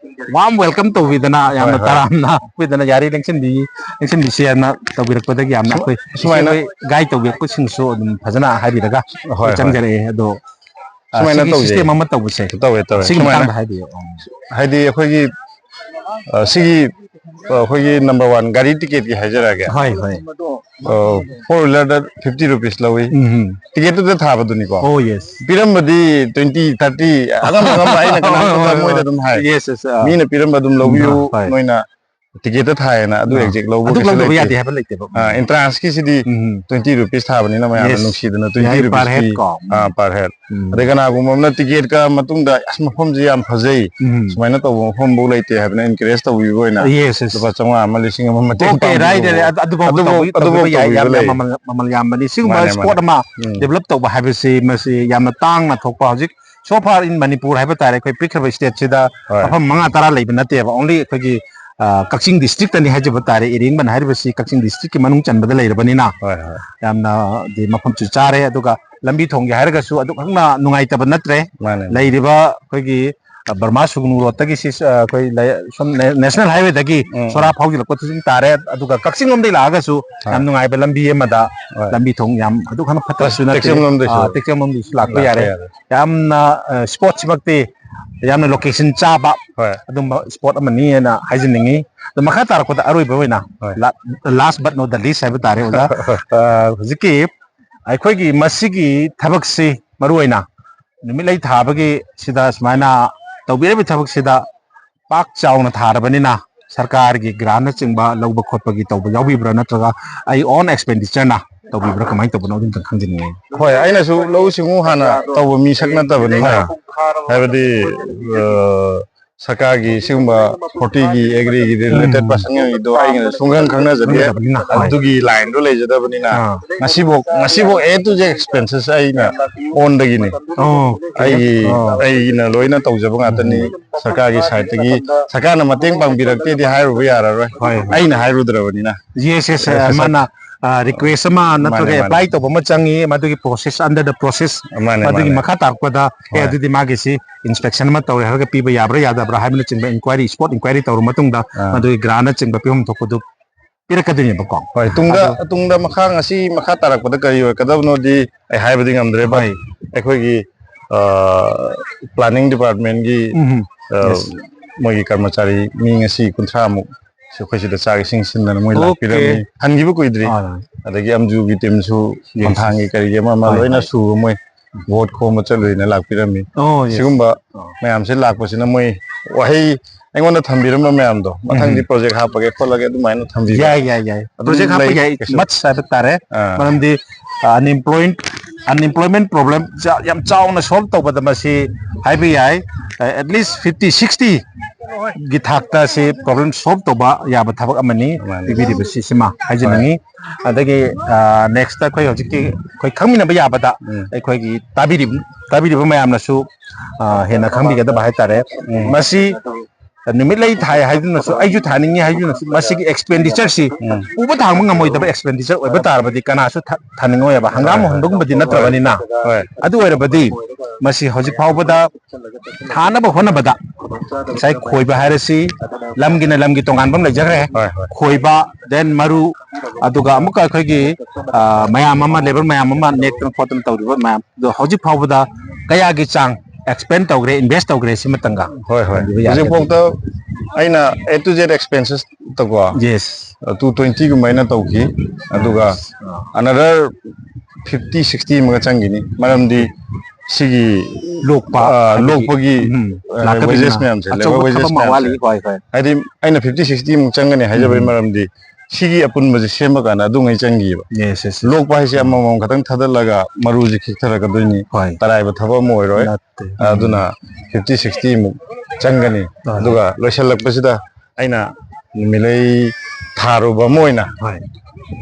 warm welcome ꯇꯧꯕꯤꯗꯅ, ꯌꯥꯝꯅ ꯍꯣꯏ, ꯍꯣꯏ꯫ ꯇꯔꯥꯝꯅ ꯑꯩꯈꯣꯏꯗꯅ ꯌꯥꯔꯤ ꯂꯦꯡꯁꯤꯟꯕꯤ-, ꯂꯦꯡꯁꯤꯟꯕꯤꯁꯤ ꯍꯥꯏꯅ ꯇꯧꯕꯤꯔꯛꯄꯗꯒꯤ ꯌꯥꯝꯅ ꯁꯨ-, ꯑꯩꯈꯣꯏ ꯁꯨꯃꯥꯏꯅ ꯏꯆꯦ ꯍꯣꯏ guide ꯇꯧꯕꯤꯔꯛꯄꯁꯤꯡꯁꯨ ꯑꯗꯨꯝ ꯐꯖꯅ ꯍꯥꯏꯕꯤꯔꯒ ꯍꯣꯏ, ꯑꯩꯈꯣꯏ ꯍꯣꯏ꯫ ꯆꯪꯖꯔꯛꯑꯦ꯫ ꯑꯗꯣ, ꯑ, ꯁꯨꯃꯥꯏꯅ ꯁꯤꯒꯤ ꯇꯧꯖꯩ꯫ System ꯑꯃ ꯇꯧꯕꯁꯦ, ꯇꯧꯋꯦ, ꯇꯧꯋꯦ꯫ ꯁꯤꯒꯤ ꯁꯨꯃꯥꯏꯅ꯫ ꯃꯇꯥꯡꯗ ꯍꯥꯏꯕꯤꯌꯨ꯫ ꯍꯥꯏꯗꯤ ꯑꯩꯈꯣꯏꯒꯤ, ꯑ, ꯁꯤꯒꯤ ꯑꯩꯈꯣꯏꯒꯤ ꯅꯝꯕꯔ ꯋꯥꯟ ꯒꯥꯔꯤ ꯇꯤꯀꯦꯠꯀꯤ ꯍꯥꯏꯖꯔꯛꯑꯒꯦ꯫ ꯍꯣꯏ ꯍꯣꯏ꯫ ꯐꯣꯔ ꯋꯤꯂꯔꯗ ꯐꯤꯐꯇꯤ ꯔꯨꯄꯤꯁ ꯂꯧꯏ꯫ ꯎꯝ꯫ ꯇꯤꯀꯦꯠꯇꯨꯗ ꯊꯥꯕꯗꯨꯅꯤꯀꯣ꯫ Oh yes꯫ ꯄꯤꯔꯝꯕꯗꯤ ꯇ꯭ꯋꯦꯟꯇꯤ ꯊꯥꯔꯇꯤ ꯑꯉꯝ ꯑꯉꯝꯕ ꯑꯩꯅ ꯀꯅꯥꯝꯇ ꯃꯣꯏꯗ ꯑꯗꯨꯝ ꯍꯥꯏ꯫ Yes yes꯫ ꯑꯥ꯫ ꯃꯤꯅ ꯄꯤꯔꯝꯕ ꯑꯗꯨꯝ ꯂꯧꯕꯤꯌꯨ꯫ ꯍꯣꯏ꯫ ꯅꯣꯏꯅ ꯇꯤꯀꯦꯠꯇ ꯊꯥꯏꯌꯦꯅ ꯑꯗꯨ ꯑꯥ꯫ ꯑꯦꯛꯖꯦꯛ ꯂꯧꯕ ꯑꯗꯨ ꯀꯩꯁꯨ ꯂꯧꯗꯕ ꯂꯩꯇꯦ꯫ ꯌꯥꯗꯦ ꯍꯥꯏꯕ ꯂꯩꯇꯦꯕ꯫ ꯑꯥ, ꯑꯦꯟꯇ꯭ꯔꯥꯟꯁꯀꯤꯁꯤꯗꯤ ꯎꯝ꯫ ꯇ꯭ꯋꯦꯟꯇꯤ ꯔꯨꯄꯤꯁ ꯊꯥꯕꯅꯤꯅ ꯃꯌꯥꯝꯅ Yes꯫ ꯅꯨꯡꯁꯤꯗꯅ ꯇ꯭ꯋꯦꯟꯇꯤ ꯌꯥꯏ, per ꯔꯨꯄꯤꯁꯀꯤ head ꯀꯣ꯫ ꯑꯥ, per head꯫ ꯎꯝ꯫ ꯑꯗꯩ ꯀꯅꯥꯒꯨꯝꯕ ꯑꯃꯅ ꯇꯤꯀꯦꯠꯀ ꯃꯇꯨꯡꯗ ꯑꯁ ꯃꯐꯝꯁꯦ ꯌꯥꯝ ꯐꯖꯩ, ꯎꯝ꯫ ꯁꯨꯃꯥꯏꯅ ꯇꯧꯕ ꯃꯐꯝꯐꯧ ꯂꯩꯇꯦ ꯍꯥꯏꯕꯅ ꯑꯦꯟꯀꯔꯦꯖ ꯇꯧꯕꯤꯕ ꯑꯣꯏꯅ Yes yes꯫ ꯂꯨꯄꯥ ꯆꯥꯝꯃꯉꯥ ꯑꯃ ꯂꯤꯁꯤꯡ ꯑꯃ ꯃꯇꯦꯡ Okay, right, ꯄꯥꯡꯕꯤꯌꯨ꯫ right꯫ ꯑꯗꯨ- ꯑꯗꯨꯐꯥꯎ ꯑꯗꯨꯐꯥꯎ- ꯇꯧꯕꯤ- ꯑꯗꯨꯐꯥꯎ ꯇꯧꯕꯤꯕ ꯌꯥꯏ꯫ ꯇꯧꯕꯤꯕ ꯌꯥꯝ ꯌꯥꯝ ꯂꯩ꯫ ꯃꯃꯜ ꯃꯃꯜ ꯌꯥꯝꯕꯅꯤ꯫ ꯁꯤꯒꯨꯝꯕ ꯃꯥꯅꯦ, ꯃꯥꯅꯦ꯫ ꯏꯁꯄꯣꯠ ꯑꯃ ꯎꯝ꯫ ꯗꯦꯕꯂꯞ ꯇꯧꯕ ꯍꯥꯏꯕꯁꯤ ꯃꯁꯤ ꯌꯥꯝꯅ ꯇꯥꯡꯅ ꯊꯣꯛꯄ, ꯍꯧꯖꯤꯛ so far in ꯃꯅꯤꯄꯨꯔ ꯍꯥꯏꯕ ꯇꯥꯔꯦ, ꯑꯩꯈꯣꯏ ꯄꯤꯛꯈ꯭ꯔꯕ ꯏꯁꯇꯦꯠꯁꯤꯗ ꯍꯣꯏ꯫ ꯃꯐꯝ ꯃꯉꯥ ꯇꯔꯥ ꯂꯩꯕ ꯅꯠꯇꯦꯕ꯫ Only ꯑꯩꯈꯣꯏꯒꯤ, ꯑ, ꯀꯛꯆꯤꯡ ꯗꯤꯁꯇ꯭ꯔꯤꯛꯇꯅꯤ ꯍꯥꯏꯖꯕ ꯇꯥꯔꯦ꯫ ꯏꯔꯦꯡꯕꯟ ꯍꯥꯏꯔꯤꯕꯁꯤ ꯀꯛꯆꯤꯡ ꯗꯤꯁꯇ꯭ꯔꯤꯛꯀꯤ ꯃꯅꯨꯡ ꯆꯟꯕꯗ ꯂꯩꯔꯕꯅꯤꯅ ꯍꯣꯏ ꯍꯣꯏ꯫ ꯌꯥꯝꯅ ꯗꯤ ꯃꯐꯝꯁꯨ ꯆꯥꯔꯦ꯫ ꯑꯗꯨꯒ ꯂꯝꯕꯤ ꯊꯣꯡꯒꯤ ꯍꯥꯏꯔꯒꯁꯨ ꯑꯗꯨꯛ ꯍꯛꯅ ꯅꯨꯡꯉꯥꯏꯇꯕ ꯅꯠꯇ꯭ꯔꯦ꯫ ꯃꯥꯅꯦ, ꯃꯥꯅꯦ꯫ ꯂꯩꯔꯤꯕ ꯑꯩꯈꯣꯏꯒꯤ, ꯑ, ꯕꯔꯃꯥ ꯁꯨꯒꯅꯨ ꯔꯣꯗꯇꯒꯤ ꯁꯤ, ꯑ, ꯑꯩꯈꯣꯏ ꯂꯩ- ꯁꯣꯝ ꯅꯦ- ꯅꯦꯁꯅꯦꯜ ꯍꯥꯏꯋꯦꯗꯒꯤ ꯎꯝ, ꯁꯣꯔꯥ ꯎꯝ꯫ ꯐꯥꯎꯖꯤꯜꯂꯛꯄꯗꯁꯨ ꯑꯗꯨꯝ ꯇꯥꯔꯦ꯫ ꯑꯗꯨꯒ ꯀꯛꯆꯤꯡ ꯂꯣꯝꯗꯒꯤ ꯂꯥꯛꯑꯒꯁꯨ ꯍꯣꯏ꯫ ꯌꯥꯝ ꯅꯨꯡꯉꯥꯏꯕ ꯂꯝꯕꯤ ꯑꯃꯗ, ꯍꯣꯏ꯫ ꯂꯝꯕꯤ ꯊꯣꯡ ꯌꯥꯝ ꯑꯗꯨꯛ ꯍꯛꯅ ꯐꯠꯇꯕꯁꯨ ꯅꯠꯇꯦ꯫ ꯇꯦꯛꯆꯝꯂꯣꯝꯗꯩꯁꯨ ꯑ, ꯇꯦꯛꯆꯝꯂꯣꯝꯗꯒꯤꯁꯨ ꯂꯥꯛꯄ ꯂꯥꯛꯄ ꯌꯥꯔꯦ꯫ ꯌꯥꯔꯦ꯫ ꯌꯥꯝꯅ, ꯑ, ꯏꯁꯄꯣꯠꯁꯤꯃꯛꯇꯤ ꯌꯥꯝꯅ ꯂꯣꯀꯦꯁꯟ ꯆꯥꯕ ꯍꯣꯏ꯫ ꯑꯗꯨꯝꯕ ꯏꯁꯄꯣꯠ ꯑꯃꯅꯤ ꯍꯥꯏꯅ ꯍꯥꯏꯖꯅꯤꯡꯉꯤ꯫ ꯑꯗꯣ ꯃꯈꯥ ꯇꯥꯔꯛꯄꯗ ꯑꯔꯣꯏꯕ ꯑꯣꯏꯅ ꯍꯣꯏ꯫ ꯂꯥ- last but not the least ꯍꯥꯏꯕ ꯇꯥꯔꯦ ꯑꯣꯖꯥ꯫ ꯑ, ꯍꯧꯖꯤꯛꯀꯤ ꯑꯩꯈꯣꯏꯒꯤ ꯃꯁꯤꯒꯤ ꯊꯕꯛꯁꯤ ꯃꯔꯨꯑꯣꯏꯅ ꯅꯨꯃꯤꯠꯂꯩ ꯊꯥꯕꯒꯤ ꯁꯤꯗ ꯁꯨꯃꯥꯏꯅ ꯇꯧꯕꯤꯔꯤꯕ ꯊꯕꯛꯁꯤꯗ ꯄꯥꯛ ꯆꯥꯎꯅ ꯊꯥꯔꯕꯅꯤꯅ ꯁꯔꯀꯥꯔꯒꯤ ꯒ꯭ꯔꯥꯟꯅꯆꯤꯡꯕ ꯂꯧꯕ ꯈꯣꯠꯄꯒꯤ ꯇꯧꯕ ꯌꯥꯎꯕꯤꯕ꯭ꯔꯥ, ꯅꯠꯇ꯭ꯔꯒ ꯑꯩ ꯑꯣꯟ ꯑꯦꯛꯁꯄꯦꯟꯗꯤꯆꯔꯅ ꯇꯧꯕꯤꯕ꯭ꯔꯥ, ꯀꯃꯥꯏꯅ ꯇꯧꯕꯅꯣ ꯑꯗꯨꯝꯇꯪ ꯈꯪꯖꯅꯤꯡꯉꯤ꯫ ꯍꯣꯏ, ꯑꯩꯅꯁꯨ ꯂꯧꯎ ꯁꯤꯡꯎ ꯍꯥꯟꯅ ꯇꯧꯕ ꯃꯤꯁꯛ ꯅꯠꯇꯕꯅꯤꯅ ꯍꯣꯏ꯫ ꯍꯥꯏꯕꯗꯤ ꯑ, ꯁꯔꯀꯥꯔꯒꯤ ꯁꯤꯒꯨꯝꯕ ꯐꯣꯔꯇꯤꯒꯤ ꯑꯦꯒ꯭ꯔꯤꯒꯤ ꯔꯤꯂꯦꯇꯦꯠ ꯎꯝ꯫ ꯄꯥꯔꯁꯟꯒꯤꯗꯣ ꯑꯩꯅ ꯁꯨꯡꯈꯪ ꯈꯪꯅꯖꯗꯦ꯫ ꯈꯪꯅꯗꯕꯅꯤꯅ, ꯍꯣꯏ꯫ ꯑꯗꯨꯒꯤ ꯂꯥꯏꯟꯗꯣ ꯂꯩꯖꯗꯕꯅꯤꯅ ꯑꯥ꯫ ꯉꯁꯤꯐꯥꯎ ꯉꯁꯤꯐꯥꯎ A to Z expenses ꯑꯩꯅ ꯑꯣꯟꯗꯒꯤꯅꯤ꯫ ꯑꯣ, ꯑꯩꯒꯤ ꯑꯣ꯫ ꯑꯩꯅ ꯂꯣꯏꯅ ꯇꯧꯖꯕ ꯉꯥꯛꯇꯅꯤ꯫ ꯁꯔꯀꯥꯔꯒꯤ ꯁꯥꯏꯠꯇꯒꯤ ꯁꯔꯀꯥꯔꯅ ꯃꯇꯦꯡ ꯄꯥꯡꯕꯤꯔꯛꯇꯦꯗꯤ ꯍꯥꯏꯔꯨꯕ ꯌꯥꯔꯔꯣꯏ꯫ ꯍꯣꯏ, ꯍꯣꯏ꯫ ꯑꯩꯅ ꯍꯥꯏꯔꯨꯗ꯭ꯔꯕꯅꯤꯅ꯫ Yes yes꯫ Yes, yes, sir. ꯃꯥꯅ, ꯑ, ꯔꯤꯀ꯭ꯋꯦꯁ ꯑꯃ ꯅꯠꯇ꯭ꯔꯒ ꯃꯥꯅꯦ, ꯃꯥꯅꯦ꯫ ꯑꯦꯄ꯭ꯂꯥꯏ ꯇꯧꯕ ꯑꯃ ꯆꯪꯉꯤ꯫ ꯃꯗꯨꯒꯤ ꯄ꯭ꯔꯣꯁꯦꯁ, under the process, ꯃꯥꯅꯦ, ꯃꯗꯨꯒꯤ ꯃꯥꯅꯦ꯫ ꯃꯈꯥ ꯇꯥꯔꯛꯄꯗ ꯑꯦ ꯍꯣꯏ꯫ ꯑꯗꯨꯗꯤ ꯃꯥꯒꯤꯁꯤ ꯏꯟꯁꯄꯦꯛꯁꯟ ꯑꯃ ꯇꯧꯔꯦ ꯍꯥꯏꯔꯒ ꯄꯤꯕ ꯌꯥꯕ꯭ꯔꯥ ꯌꯥꯗꯕ꯭ꯔꯥ ꯍꯥꯏꯕꯅꯆꯤꯡꯕ ꯏꯟꯀ꯭ꯋꯥꯏꯔꯤ, ꯏꯁꯄꯣꯠ ꯏꯟꯀ꯭ꯋꯥꯏꯔꯤ ꯇꯧꯔꯕ ꯃꯇꯨꯡꯗ ꯑꯥ꯫ ꯃꯗꯨꯒꯤ ꯒ꯭ꯔꯥꯟꯅꯆꯤꯡꯕ ꯄꯤꯐꯝ ꯊꯣꯛꯄꯗꯨ ꯄꯤꯔꯛꯀꯗꯣꯏꯅꯦꯕꯀꯣ꯫ ꯍꯣꯏ, ꯇꯨꯡꯗ ꯑꯗꯨ ꯇꯨꯡꯗ ꯃꯈꯥ ꯉꯁꯤ ꯃꯈꯥ ꯇꯥꯔꯛꯄꯗ ꯀꯔꯤ ꯑꯣꯏꯔꯛꯀꯗꯕꯅꯣꯗꯤ ꯑꯩ ꯍꯥꯏꯕꯗꯤ ꯉꯝꯗ꯭ꯔꯦ, but ꯍꯣꯏ꯫ ꯑꯩꯈꯣꯏꯒꯤ ꯄ꯭ꯂꯥꯅꯤꯡ ꯗꯤꯄꯥꯔꯠꯃꯦꯟꯒꯤ ꯎꯝ꯫ ꯑ, Yes꯫ ꯃꯣꯏꯒꯤ ꯀꯔꯃꯆꯥꯔꯤ ꯃꯤ ꯉꯁꯤ ꯀꯨꯟꯊ꯭ꯔꯥꯃꯨꯛ ꯑꯩꯈꯣꯏ ꯁꯤꯗ ꯆꯥꯛ ꯏꯁꯤꯡ ꯁꯤꯟꯗꯅ ꯃꯣꯏ Okay. ꯂꯥꯛꯄꯤꯔꯝꯃꯤ꯫ ꯍꯟꯈꯤꯕ ꯀꯨꯏꯗ꯭ꯔꯤ꯫ ꯑꯥ꯫ ꯑꯗꯒꯤ ꯑꯝꯖꯨꯒꯤ ꯇꯤꯝꯁꯨ Yes, ꯈꯣꯡꯊꯥꯡꯒꯤ yes. ꯀꯔꯤꯒꯤ ꯑꯃ ꯑꯃ ꯍꯣꯏ, ꯂꯣꯏꯅ ꯍꯣꯏ. ꯁꯨꯕ ꯃꯣꯏ ꯚꯣꯠ ꯈꯣꯝꯕ ꯆꯠꯂꯨꯏꯅ ꯂꯥꯛꯄꯤꯔꯝꯃꯤ꯫ Oh, yes. ꯁꯤꯒꯨꯝꯕ ꯑꯣ꯫ ꯃꯌꯥꯝꯁꯦ ꯂꯥꯛꯄꯁꯤꯅ ꯃꯣꯏ ꯋꯥꯍꯩ ꯑꯩꯉꯣꯟꯗ ꯊꯝꯕꯤꯔꯝꯕ ꯃꯌꯥꯝꯗꯣ ꯃꯊꯪꯗꯤ ꯎꯝ꯫ ꯄ꯭ꯔꯣꯖꯦꯛ ꯍꯥꯞꯄꯒꯦ ꯈꯣꯠꯂꯒꯦ ꯑꯗꯨꯃꯥꯏꯅ ꯊꯝꯕꯤꯕ ꯌꯥꯏ, ꯌꯥꯏ, ꯌꯥꯏ꯫ ꯑꯗꯨꯝ ꯄ꯭ꯔꯣꯖꯦꯛ ꯍꯥꯞꯄ ꯂꯩ ꯌꯥꯏ꯫ ꯀꯩꯁꯨ꯫ Much ꯍꯥꯏꯕ ꯇꯥꯔꯦ꯫ ꯑꯥ꯫ ꯃꯔꯝꯗꯤ, ꯑ, unemployment, unemployment problem ꯆꯥ-, ꯌꯥꯝ ꯆꯥꯎꯅ solve ꯇꯧꯕꯗ ꯃꯁꯤ ꯍꯥꯏꯕ ꯌꯥꯏ꯫ ꯑ, at least fifty, sixty ꯒꯤ ꯊꯥꯛꯇ ꯁꯤ problem solve ꯇꯧꯕ ꯌꯥꯕ ꯊꯕꯛ ꯑꯃꯅꯤ꯫ ꯃꯥꯅꯤ꯫ ꯄꯤꯕꯤꯔꯤꯕꯁꯤ ꯁꯤꯃ ꯍꯥꯏꯖꯅꯤꯡꯉꯤ꯫ ꯍꯣꯏ꯫ ꯑꯗꯒꯤ, ꯑ, next ꯑꯩꯈꯣꯏ ꯍꯧꯖꯤꯛꯀꯤ ꯑꯩꯈꯣꯏ ꯈꯪꯃꯤꯟꯅꯕ ꯌꯥꯕꯗ ꯎꯝ꯫ ꯑꯩꯈꯣꯏꯒꯤ ꯇꯥꯕꯤꯔꯤꯕ, ꯇꯥꯕꯤꯔꯤꯕ ꯃꯌꯥꯝꯅꯁꯨ, ꯑ, ꯍꯦꯟꯅ ꯈꯪꯕꯤꯒꯗꯕ ꯍꯥꯏꯇꯥꯔꯦ꯫ ꯎꯝ꯫ ꯃꯁꯤ ꯅꯨꯃꯤꯠꯂꯩ ꯊꯥꯏ ꯍꯥꯏꯗꯨꯅꯁꯨ, ꯑꯩꯁꯨ ꯊꯥꯅꯤꯡꯉꯤ ꯍꯥꯏꯗꯨꯅꯁꯨ, ꯃꯁꯤꯒꯤ expenditure ꯁꯤ ꯎꯝ꯫ ꯄꯨꯕ ꯊꯥꯡꯕ ꯉꯝꯃꯣꯏꯗꯕ expenditure ꯑꯣꯏꯕ ꯇꯥꯔꯕꯗꯤ ꯀꯅꯥꯁꯨ ꯊꯥ-, ꯊꯥꯅꯤꯡꯉꯣꯏꯕ꯫ ꯍꯪꯒꯥꯝ ꯍꯣꯏ, ꯍꯣꯏ꯫ ꯍꯨꯟꯕꯒꯨꯝꯕꯗꯤ ꯅꯠꯇ꯭ꯔꯕꯅꯤꯅ꯫ ꯍꯣꯏ꯫ ꯑꯗꯨ ꯑꯣꯏꯔꯕꯗꯤ ꯃꯁꯤ ꯍꯧꯖꯤꯛ ꯐꯥꯎꯕꯗ ꯊꯥꯅꯕ ꯍꯣꯠꯅꯕꯗ ꯉꯁꯥꯏ ꯈꯣꯏꯕ ꯍꯥꯏꯔꯁꯤ, ꯂꯝꯒꯤꯅ ꯂꯝꯒꯤ ꯇꯣꯉꯥꯟꯕ ꯑꯃ ꯂꯩꯖꯈ꯭ꯔꯦ꯫ ꯍꯣꯏ, ꯍꯣꯏ꯫ ꯈꯣꯏꯕ, then ꯃꯔꯨ, ꯑꯗꯨꯒ ꯑꯃꯨꯛꯀ ꯑꯩꯈꯣꯏꯒꯤ, ꯑ, ꯃꯌꯥꯝ ꯑꯃ, labour ꯃꯌꯥꯝ ꯑꯃ ꯅꯦꯛꯇꯅ ꯈꯣꯠꯇꯅ ꯇꯧꯔꯤꯕ ꯃꯌꯥꯝ ꯑꯗꯣ ꯍꯧꯖꯤꯛ ꯐꯥꯎꯕꯗ ꯀꯌꯥꯒꯤ ꯆꯥꯡ expend ꯇꯧꯈ꯭ꯔꯦ, invest ꯇꯧꯈ꯭ꯔꯦ ꯁꯤꯃꯇꯪꯒ ꯍꯣꯏ, ꯍꯣꯏ꯫ ꯊꯝꯕꯤꯕ ꯌꯥꯒꯗ꯭ꯔꯥ? ꯍꯧꯖꯤꯛꯐꯥꯎꯗ ꯑꯩꯅ A to Z expenses ꯇꯀꯣ, Yes. ꯑ, two twenty ꯒꯨꯝꯕ ꯑꯩꯅ ꯇꯧꯈꯤ꯫ ꯑꯗꯨꯒ ꯑꯥ꯫ Another fifty, sixty ꯑꯃꯒ ꯆꯪꯈꯤꯅꯤ꯫ ꯃꯔꯝꯗꯤ ꯁꯤꯒꯤ, ꯂꯣꯛꯄ ꯑ, ꯍꯥꯏꯕꯗꯤ, ꯂꯣꯛꯄꯒꯤ, ꯎꯝ, ꯑ, ꯂꯥꯛꯀꯗꯣꯏꯅ wages ꯃꯌꯥꯝꯁꯦ, ꯑꯆꯧꯕ labour wages ꯊꯕꯛ ꯑꯃ ꯃꯌꯥꯝꯁꯦ꯫ ꯋꯥꯠꯂꯤ꯫ ꯍꯣꯏ, ꯍꯣꯏ꯫ ꯍꯥꯏꯗꯤ ꯑꯩꯅ fifty, sixty ꯑꯃꯨꯛ ꯆꯪꯒꯅꯤ ꯍꯥꯏꯖꯕꯒꯤ ꯎꯝ꯫ ꯃꯔꯝꯗꯤ ꯁꯤꯒꯤ ꯑꯄꯨꯟꯕꯁꯦ ꯁꯦꯝꯕ ꯀꯥꯟꯗ ꯑꯗꯨꯉꯩ ꯆꯪꯈꯤꯕ꯫ Yes, yes, yes. ꯂꯣꯛꯄ ꯍꯥꯏꯁꯦ ꯎꯝ꯫ ꯑꯃꯃꯝ ꯈꯛꯇꯪ ꯊꯥꯗꯠꯂꯒ ꯃꯔꯨꯁꯦ ꯈꯤꯛꯊꯔꯛꯀꯗꯣꯏꯅꯤ꯫ ꯍꯣꯏ꯫ ꯇꯔꯥꯏꯕ ꯊꯕꯛ ꯑꯃ ꯑꯣꯏꯔꯣꯏ꯫ ꯅꯠꯇꯦ꯫ ꯎꯝ꯫ ꯑꯗꯨꯅ fifty, sixty ꯃꯨꯛ ꯆꯪꯒꯅꯤ꯫ ꯍꯣꯏ꯫ ꯑꯗꯨꯒ ꯂꯣꯏꯁꯤꯜꯂꯛꯄꯁꯤꯗ ꯑꯩꯅ ꯅꯨꯃꯤꯠꯂꯩ ꯊꯥꯔꯨꯕ ꯑꯃ ꯑꯣꯏꯅ ꯍꯣꯏ꯫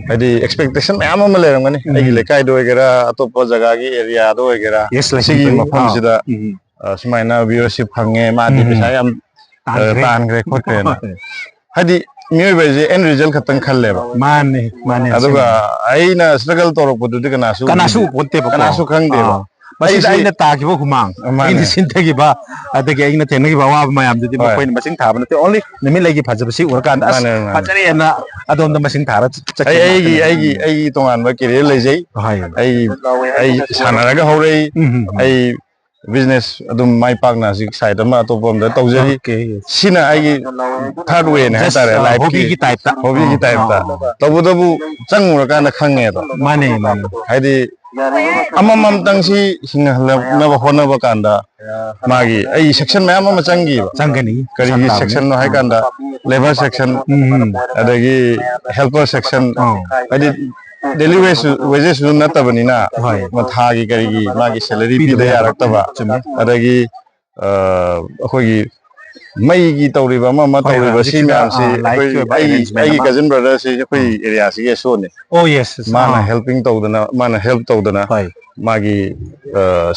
ꯍꯥꯏꯗꯤ expectation ꯃꯌꯥꯝ ꯑꯃ ꯂꯩꯔꯝꯒꯅꯤ꯫ ꯎꯝ꯫ ꯑꯩꯒꯤ ꯂꯩꯀꯥꯏꯗ ꯑꯣꯏꯒꯦꯔꯥ, ꯑꯇꯣꯞꯄ ꯖꯒꯥꯒꯤ areaꯗ ꯑꯣꯏꯒꯦꯔꯥ, Yes, ꯂꯩꯐꯝ ꯁꯤꯒꯤ ꯊꯣꯛꯏ꯫ ꯃꯐꯝꯁꯤꯗ, ꯑꯥ꯫ ꯎꯝ꯫ ꯑ, ꯁꯨꯃꯥꯏꯅ viewership ꯐꯪꯉꯦ, ꯃꯥꯗꯤ ꯎꯝ꯫ ꯄꯩꯁꯥ ꯌꯥꯝ, ꯑ, ꯇꯥꯟꯈ꯭ꯔꯦ꯫ ꯇꯥꯟꯈ꯭ꯔꯦ ꯈꯣꯠꯈ꯭ꯔꯦꯅ꯫ ꯍꯣꯏ꯫ ꯍꯥꯏꯗꯤ ꯃꯤꯑꯣꯏꯕ ꯍꯥꯏꯁꯦ end result ꯈꯛꯇꯪ ꯈꯜꯂꯦꯕ꯫ ꯃꯥꯅꯦ, ꯃꯥꯅꯦ, ꯑꯗꯨꯒ ꯑꯁꯦꯡꯕ꯫ ꯑꯩꯅ struggle ꯇꯧꯔꯛꯄꯗꯨꯗꯤ ꯀꯅꯥꯁꯨ ꯀꯅꯥꯁꯨ ꯎꯕꯤꯗꯦ꯫ ꯎꯄꯣꯟꯇꯦꯕꯀꯣ꯫ ꯀꯅꯥꯁꯨ ꯈꯪꯗꯦꯕ꯫ ꯑꯥ꯫ ꯃꯁꯤꯗ ꯑꯩꯁꯦ ꯑꯩꯅ ꯇꯥꯈꯤꯕ ꯍꯨꯃꯥꯡ, ꯃꯥꯅꯦ꯫ ꯑꯩꯅ ꯁꯤꯟꯊꯈꯤꯕ, ꯑꯗꯒꯤ ꯑꯩꯅ ꯊꯦꯡꯅꯈꯤꯕ ꯑꯋꯥꯕ ꯃꯌꯥꯝꯗꯨꯗꯤ ꯍꯣꯏ꯫ ꯃꯈꯣꯏꯅ ꯃꯁꯤꯡ ꯊꯥꯕ ꯅꯠꯇꯦ, only ꯅꯨꯃꯤꯠꯂꯩꯒꯤ ꯐꯖꯕꯁꯤ ꯎꯔꯀꯥꯟꯗ, "ꯑꯁ, ꯃꯥꯅꯦ, ꯃꯥꯅꯦ꯫ ꯐꯖꯔꯦꯅ" ꯑꯗꯣꯝꯗ ꯃꯁꯤꯡ ꯊꯥꯔ ꯆꯠꯈꯤꯕ ꯑꯩ, ꯑꯩꯒꯤ, ꯉꯥꯛꯇꯅꯤ꯫ ꯑꯩꯒꯤ, ꯑꯩꯒꯤ ꯇꯣꯉꯥꯟꯕ career ꯂꯩꯖꯩ꯫ ꯍꯣꯏ꯫ ꯑꯩ, ꯑꯩ ꯁꯥꯟꯅꯔꯒ ꯍꯧꯔꯛꯏ꯫ ꯎꯝ, ꯎꯝ, ꯎꯝ꯫ ꯑꯩ ꯕꯤꯖꯤꯅꯦꯁ ꯑꯗꯨꯝ ꯃꯥꯏ ꯄꯥꯛꯅ ꯍꯧꯖꯤꯛ ꯁꯥꯏꯠ ꯑꯃ ꯑꯇꯣꯞꯄ ꯑꯃꯗ ꯇꯧꯖꯔꯤ꯫ Okay. ꯁꯤꯅ ꯑꯩꯒꯤ ꯊꯥꯔꯠ ꯋꯦꯅ Just, ꯍꯥꯏꯇꯥꯔꯦ, ꯑ, ꯂꯥꯏꯐꯀꯤ ꯍꯣꯕꯤꯒꯤ ꯇꯥꯏꯞꯇ꯫ ꯍꯣꯕꯤꯒꯤ ꯑ, ꯇꯥꯏꯞꯇ꯫ ꯑ, ꯑ. ꯇꯧꯕꯇꯕꯨ ꯆꯪꯉꯨꯔꯀꯥꯟꯗ ꯈꯪꯉꯦꯕ꯫ ꯃꯥꯅꯦ, ꯃꯥꯅꯦ. ꯍꯥꯏꯗꯤ ꯑꯃꯃꯝꯇꯪꯁꯤ ꯍꯤꯡꯍꯜꯂꯛꯅꯕ ꯍꯣꯠꯅꯕ ꯀꯥꯟꯗ ꯃꯥꯒꯤ ꯑꯩ ꯁꯦꯛꯁꯟ ꯃꯌꯥꯝ ꯑꯃ ꯆꯪꯈꯤꯕ꯫ ꯆꯪꯒꯅꯤ. ꯀꯔꯤꯒꯤ ꯆꯪ ꯇꯥꯕꯅꯤ. ꯁꯦꯛꯁꯟꯅꯣ ꯍꯥꯏ ꯀꯥꯟꯗ ꯂꯦꯕꯔ ꯁꯦꯛꯁꯟ, ꯎꯝ. ꯑꯗꯒꯤ ꯍꯦꯜꯄꯔ ꯁꯦꯛꯁꯟ, ꯑꯧ. ꯍꯥꯏꯗꯤ ꯗꯦꯂꯤ ꯋꯦꯖ ꯋꯦꯖꯦꯁꯁꯨ ꯅꯠꯇꯕꯅꯤꯅ ꯍꯣꯏ. ꯊꯥꯒꯤ ꯀꯔꯤꯒꯤ ꯃꯥꯒꯤ ꯁꯦꯂꯔꯤ ꯄꯤꯗꯕ ꯄꯤꯗ ꯌꯥꯔꯛꯇꯕ. ꯌꯥꯔꯛꯇꯕ꯫ ꯆꯨꯝꯃꯤ. ꯑꯗꯒꯤ ꯑ, ꯑꯩꯈꯣꯏꯒꯤ ꯃꯩꯒꯤ ꯇꯧꯔꯤꯕ ꯑꯃ ꯑꯃ ꯍꯣꯏ, ꯍꯣꯏ. ꯇꯧꯔꯤꯕ ꯁꯤ ꯍꯧꯖꯤꯛꯁꯤꯗ, ꯃꯌꯥꯝꯁꯤ ꯑ, ꯑꯩꯈꯣꯏ ꯂꯥꯏꯠꯀꯤ ꯑꯣꯏꯕ ꯑꯩꯒꯤ arrangement ꯑꯩꯒꯤ ꯑꯃ. ꯀꯖꯤꯟ ꯕ꯭ꯔꯗꯔꯁꯤ ꯑꯩꯈꯣꯏ ꯎꯝ. ꯑꯦꯔꯤꯌꯥꯁꯤꯒꯤ ꯑꯦꯁ ꯑꯣꯅꯤ꯫ Oh, yes, yes. ꯃꯥꯅ ꯑꯥ. ꯍꯦꯜꯄꯤꯡ ꯇꯧꯗꯅ, ꯃꯥꯅ ꯍꯦꯜꯞ ꯇꯧꯗꯅ ꯍꯣꯏ. ꯃꯥꯒꯤ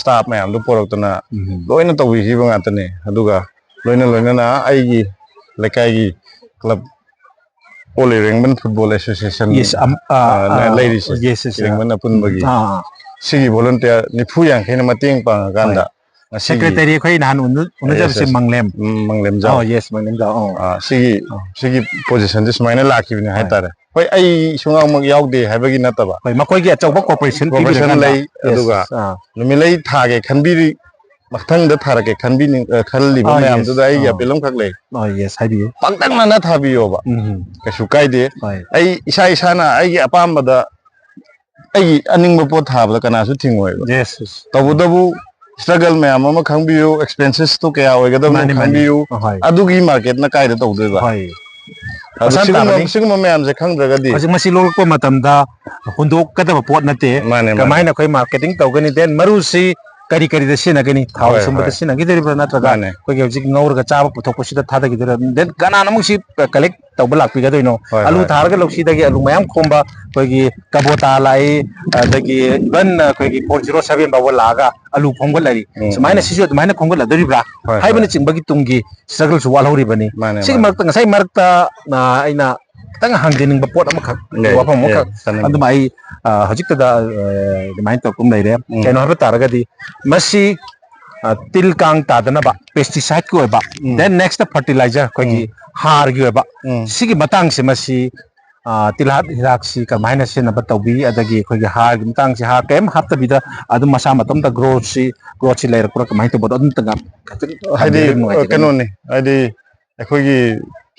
ꯁ꯭ꯇꯥꯐ ꯃꯌꯥꯝꯗꯨ ꯄꯨꯔꯛꯇꯅ ꯎꯝ. ꯂꯣꯏꯅ ꯇꯧꯕꯤꯈꯤꯕ ꯉꯥꯛꯇꯅꯦ꯫ ꯑꯗꯨꯒ ꯂꯣꯏꯅ ꯂꯣꯏꯅꯅ ꯑꯩꯒꯤ ꯂꯩꯀꯥꯏꯒꯤ club all Irengban football association Yes, um, uh, uh, ꯂꯩꯔꯤꯁꯦ, yes, yes, uh, ꯏꯔꯦꯡꯕꯟ ꯑꯄꯨꯟꯕꯒꯤ ꯑꯥ, ꯑꯥ. ꯁꯤꯒꯤ ꯚꯣꯂꯨꯟꯇꯤꯌꯔ ꯅꯤꯐꯨ ꯌꯥꯡꯈꯩꯅ ꯃꯇꯦꯡ ꯄꯥꯡꯉꯀꯥꯟꯗ ꯍꯣꯏ. ꯉꯁꯤꯒꯤ ꯁꯦꯀ꯭ꯔꯦꯇꯔꯤ ꯑꯩꯈꯣꯏ ꯅꯍꯥꯟ ꯎꯅ- ꯎꯅꯖꯕꯁꯦ Yes, yes. ꯃꯪꯂꯦꯝ. ꯎꯝ, ꯃꯪꯂꯦꯝꯖꯥꯎ꯫ ꯑꯣ, yes, ꯃꯪꯂꯦꯝꯖꯥꯎ. ꯑꯣ. ꯑꯥ, ꯁꯤꯒꯤ ꯑꯣ. ꯁꯤꯒꯤ ꯄꯣꯖꯤꯁꯟꯁꯦ ꯁꯨꯃꯥꯏꯅ ꯂꯥꯛꯈꯤꯕꯅꯦ ꯍꯣꯏ. ꯍꯥꯏꯇꯥꯔꯦ꯫ ꯍꯣꯏ, ꯑꯩ ꯁꯨꯡꯌꯥꯎꯃꯛ ꯌꯥꯎꯗꯦ ꯍꯥꯏꯕꯒꯤ ꯅꯠꯇꯕ꯫ ꯍꯣꯏ, ꯃꯈꯣꯏꯒꯤ ꯑꯆꯧꯕ ꯀꯣꯔꯄꯣꯔꯦꯁꯟ ꯀꯣꯔꯄꯣꯔꯦꯁꯟ ꯄꯤꯕꯤꯔꯀꯥꯟꯗ. ꯂꯩ, Yes. ꯑꯗꯨꯒ ꯑꯥ. ꯅꯨꯃꯤꯠꯂꯩ ꯊꯥꯒꯦ ꯈꯟꯕꯤꯔꯤ, ꯃꯊꯪꯗ ꯊꯥꯔꯛꯀꯦ ꯈꯟꯕꯤꯅꯤꯡ-, ꯑ, ꯈꯜꯂꯤꯕ ꯑꯥ, yes. ꯃꯌꯥꯝꯗꯨꯗ ꯑꯩꯒꯤ ꯑꯥ. ꯑꯄꯤꯜ ꯑꯃꯈꯛ ꯂꯩ꯫ ꯑꯣ, yes, ꯍꯥꯏꯕꯤꯌꯨ. ꯄꯥꯛꯇꯛꯅꯅ ꯊꯥꯕꯤꯌꯣꯕ꯫ ꯎꯝ. ꯀꯩꯁꯨ ꯀꯥꯏꯗꯦ꯫ ꯍꯣꯏ. ꯑꯩ ꯏꯁꯥ ꯏꯁꯥꯅ ꯑꯩꯒꯤ ꯑꯄꯥꯝꯕꯗ ꯑꯩꯒꯤ ꯑꯅꯤꯡꯕ ꯄꯣꯠ ꯊꯥꯕꯗ ꯀꯅꯥꯁꯨ ꯊꯤꯡꯉꯣꯏꯕ꯫ Yes, yes. ꯇꯧꯕꯇꯕꯨ ꯁ꯭ꯇ꯭ꯔꯒꯜ ꯃꯌꯥꯝ ꯑꯃ ꯈꯪꯕꯤꯌꯨ, ꯑꯦꯛꯁꯄꯦꯟꯁꯦꯁꯇꯨ ꯀꯌꯥ ꯑꯣꯏꯒꯗꯕꯅꯣ ꯃꯥꯅꯤ, ꯃꯥꯅꯤ. ꯈꯪꯕꯤꯌꯨ꯫ ꯑꯍꯣꯏ. ꯑꯗꯨꯒꯤ ꯃꯥꯔꯀꯦꯠꯅ ꯀꯥꯏꯗ ꯇꯧꯗꯣꯏꯕ? ꯍꯣꯏ. ꯑꯗꯨ ꯃꯁꯥꯅ ꯁꯤꯒꯨꯝꯕ, ꯇꯥꯕꯅꯤ. ꯁꯤꯒꯨꯝꯕ ꯃꯌꯥꯝꯁꯦ ꯈꯪꯗ꯭ꯔꯒꯗꯤ ꯍꯧꯖꯤꯛ ꯃꯁꯤ ꯂꯣꯛꯂꯛꯄ ꯃꯇꯝꯗ ꯍꯨꯟꯗꯣꯛꯀꯗꯕ ꯄꯣꯠ ꯅꯠꯇꯦ. ꯃꯥꯅꯦ, ꯃꯥꯅꯦ. ꯀꯃꯥꯏꯅ ꯑꯩꯈꯣꯏ ꯃꯥꯔꯀꯦꯇꯤꯡ ꯇꯧꯒꯅꯤ, then ꯃꯔꯨꯁꯤ ꯀꯔꯤ ꯀꯔꯤꯗ ꯁꯤꯖꯤꯟꯅꯒꯅꯤ? ꯊꯥꯎ ꯍꯣꯏ, ꯁꯨꯝꯕꯗ ꯍꯣꯏ. ꯁꯤꯖꯤꯟꯅꯈꯤꯗꯣꯔꯤꯕ꯭ꯔꯥ, ꯅꯠꯇ꯭ꯔꯒ ꯃꯥꯅꯦ. ꯑꯩꯈꯣꯏꯒꯤ ꯍꯧꯖꯤꯛ ꯉꯧꯔꯒ ꯆꯥꯕ ꯄꯨꯊꯣꯛꯄꯁꯤꯗ ꯊꯥꯗꯈꯤꯗꯣꯏꯔꯥ? Then ꯀꯅꯥꯅ ꯑꯃꯨꯛ ꯁꯤ ꯀꯂꯦꯛ ꯇꯧꯕ ꯂꯥꯛꯄꯤꯒꯗꯣꯏꯅꯣ? ꯍꯣꯏ, ꯑꯂꯨ ꯍꯣꯏ. ꯊꯥꯔꯒ ꯂꯧꯁꯤꯗꯒꯤ ꯑꯂꯨ ꯃꯌꯥꯝ ꯈꯣꯝꯕ ꯑꯩꯈꯣꯏꯒꯤ ꯀꯕꯣꯇꯥ ꯂꯥꯛꯏ, ꯑꯗꯒꯤ even ꯑꯩꯈꯣꯏꯒꯤ four zero seven ꯐꯥꯎꯕ ꯂꯥꯛꯑꯒ ꯑꯂꯨ ꯈꯣꯝꯒꯠꯂꯛꯏ꯫ ꯎꯝ, ꯁꯨꯃꯥꯏꯅ ꯎꯝ. ꯁꯤꯁꯨ ꯑꯗꯨꯃꯥꯏꯅ ꯈꯣꯝꯒꯠꯂꯗꯣꯔꯤꯕ꯭ꯔꯥ ꯍꯣꯏ, ꯍꯣꯏ. ꯍꯥꯏꯕꯅꯆꯤꯡꯕꯒꯤ ꯇꯨꯡꯒꯤ ꯁ꯭ꯇ꯭ꯔꯒꯜꯁꯨ ꯋꯥꯠꯍꯧꯔꯤꯕꯅꯤ꯫ ꯃꯥꯅꯦ, ꯁꯤꯒꯤ ꯃꯥꯅꯦ. ꯃꯔꯛꯇ, ꯉꯁꯥꯏ ꯃꯔꯛꯇ, ꯑ, ꯑꯩꯅ ꯈꯤꯇꯪ ꯍꯪꯖꯅꯤꯡꯕ ꯄꯣꯠ ꯑꯃꯈꯛ ꯌꯥꯏ, ꯋꯥꯐꯝ ꯌꯥꯏ, ꯑꯃꯈꯛ ꯆꯥꯅꯤꯡꯕ. ꯑꯗꯨꯃ ꯑꯩ, ꯑ, ꯍꯧꯖꯤꯛꯇꯗ, ꯑ, ꯑꯗꯨꯃꯥꯏꯅ ꯇꯧꯔꯛꯄ ꯑꯃ ꯂꯩꯔꯦ꯫ ꯎꯝ. ꯀꯩꯅꯣ ꯍꯥꯏꯕ ꯇꯥꯔꯒꯗꯤ ꯃꯁꯤ, ꯑ, ꯇꯤꯜ ꯀꯥꯡ ꯇꯥꯗꯅꯕ ꯄꯦꯁꯇꯤꯁꯥꯏꯠꯀꯤ ꯑꯣꯏꯕ, ꯎꯝ. then next fertilizer, ꯑꯩꯈꯣꯏꯒꯤ ꯎꯝ. ꯍꯥꯔꯒꯤ ꯑꯣꯏꯕ, ꯎꯝ. ꯁꯤꯒꯤ ꯃꯇꯥꯡꯁꯦ ꯃꯁꯤ ꯑ, ꯇꯤꯜꯍꯥꯠ ꯍꯤꯗꯥꯛꯁꯤ ꯀꯃꯥꯏꯅ ꯁꯤꯖꯤꯟꯅꯕ ꯇꯧꯕꯤ, ꯑꯗꯒꯤ ꯑꯩꯈꯣꯏꯒꯤ ꯍꯥꯔꯒꯤ ꯃꯇꯥꯡꯁꯤ, ꯍꯥꯔ ꯀꯔꯤꯝ ꯍꯥꯞꯇꯕꯤꯗ ꯑꯗꯨꯝ ꯃꯁꯥ ꯃꯇꯣꯝꯇ ꯒ꯭ꯔꯣꯠꯁꯤ, ꯒ꯭ꯔꯣꯠꯁꯤ ꯂꯩꯔꯛꯄ꯭ꯔꯥ, ꯀꯃꯥꯏꯅ ꯇꯧꯕꯗꯣ ꯑꯗꯨꯝꯇꯪꯒ ꯍꯥꯏꯗꯤ, ꯈꯪꯕꯤꯔꯗꯤ ꯅꯨꯡꯉꯥꯏꯖꯒꯅꯤ꯫ ꯀꯩꯅꯣꯅꯤ, ꯍꯥꯏꯗꯤ ꯑꯩꯈꯣꯏꯒꯤ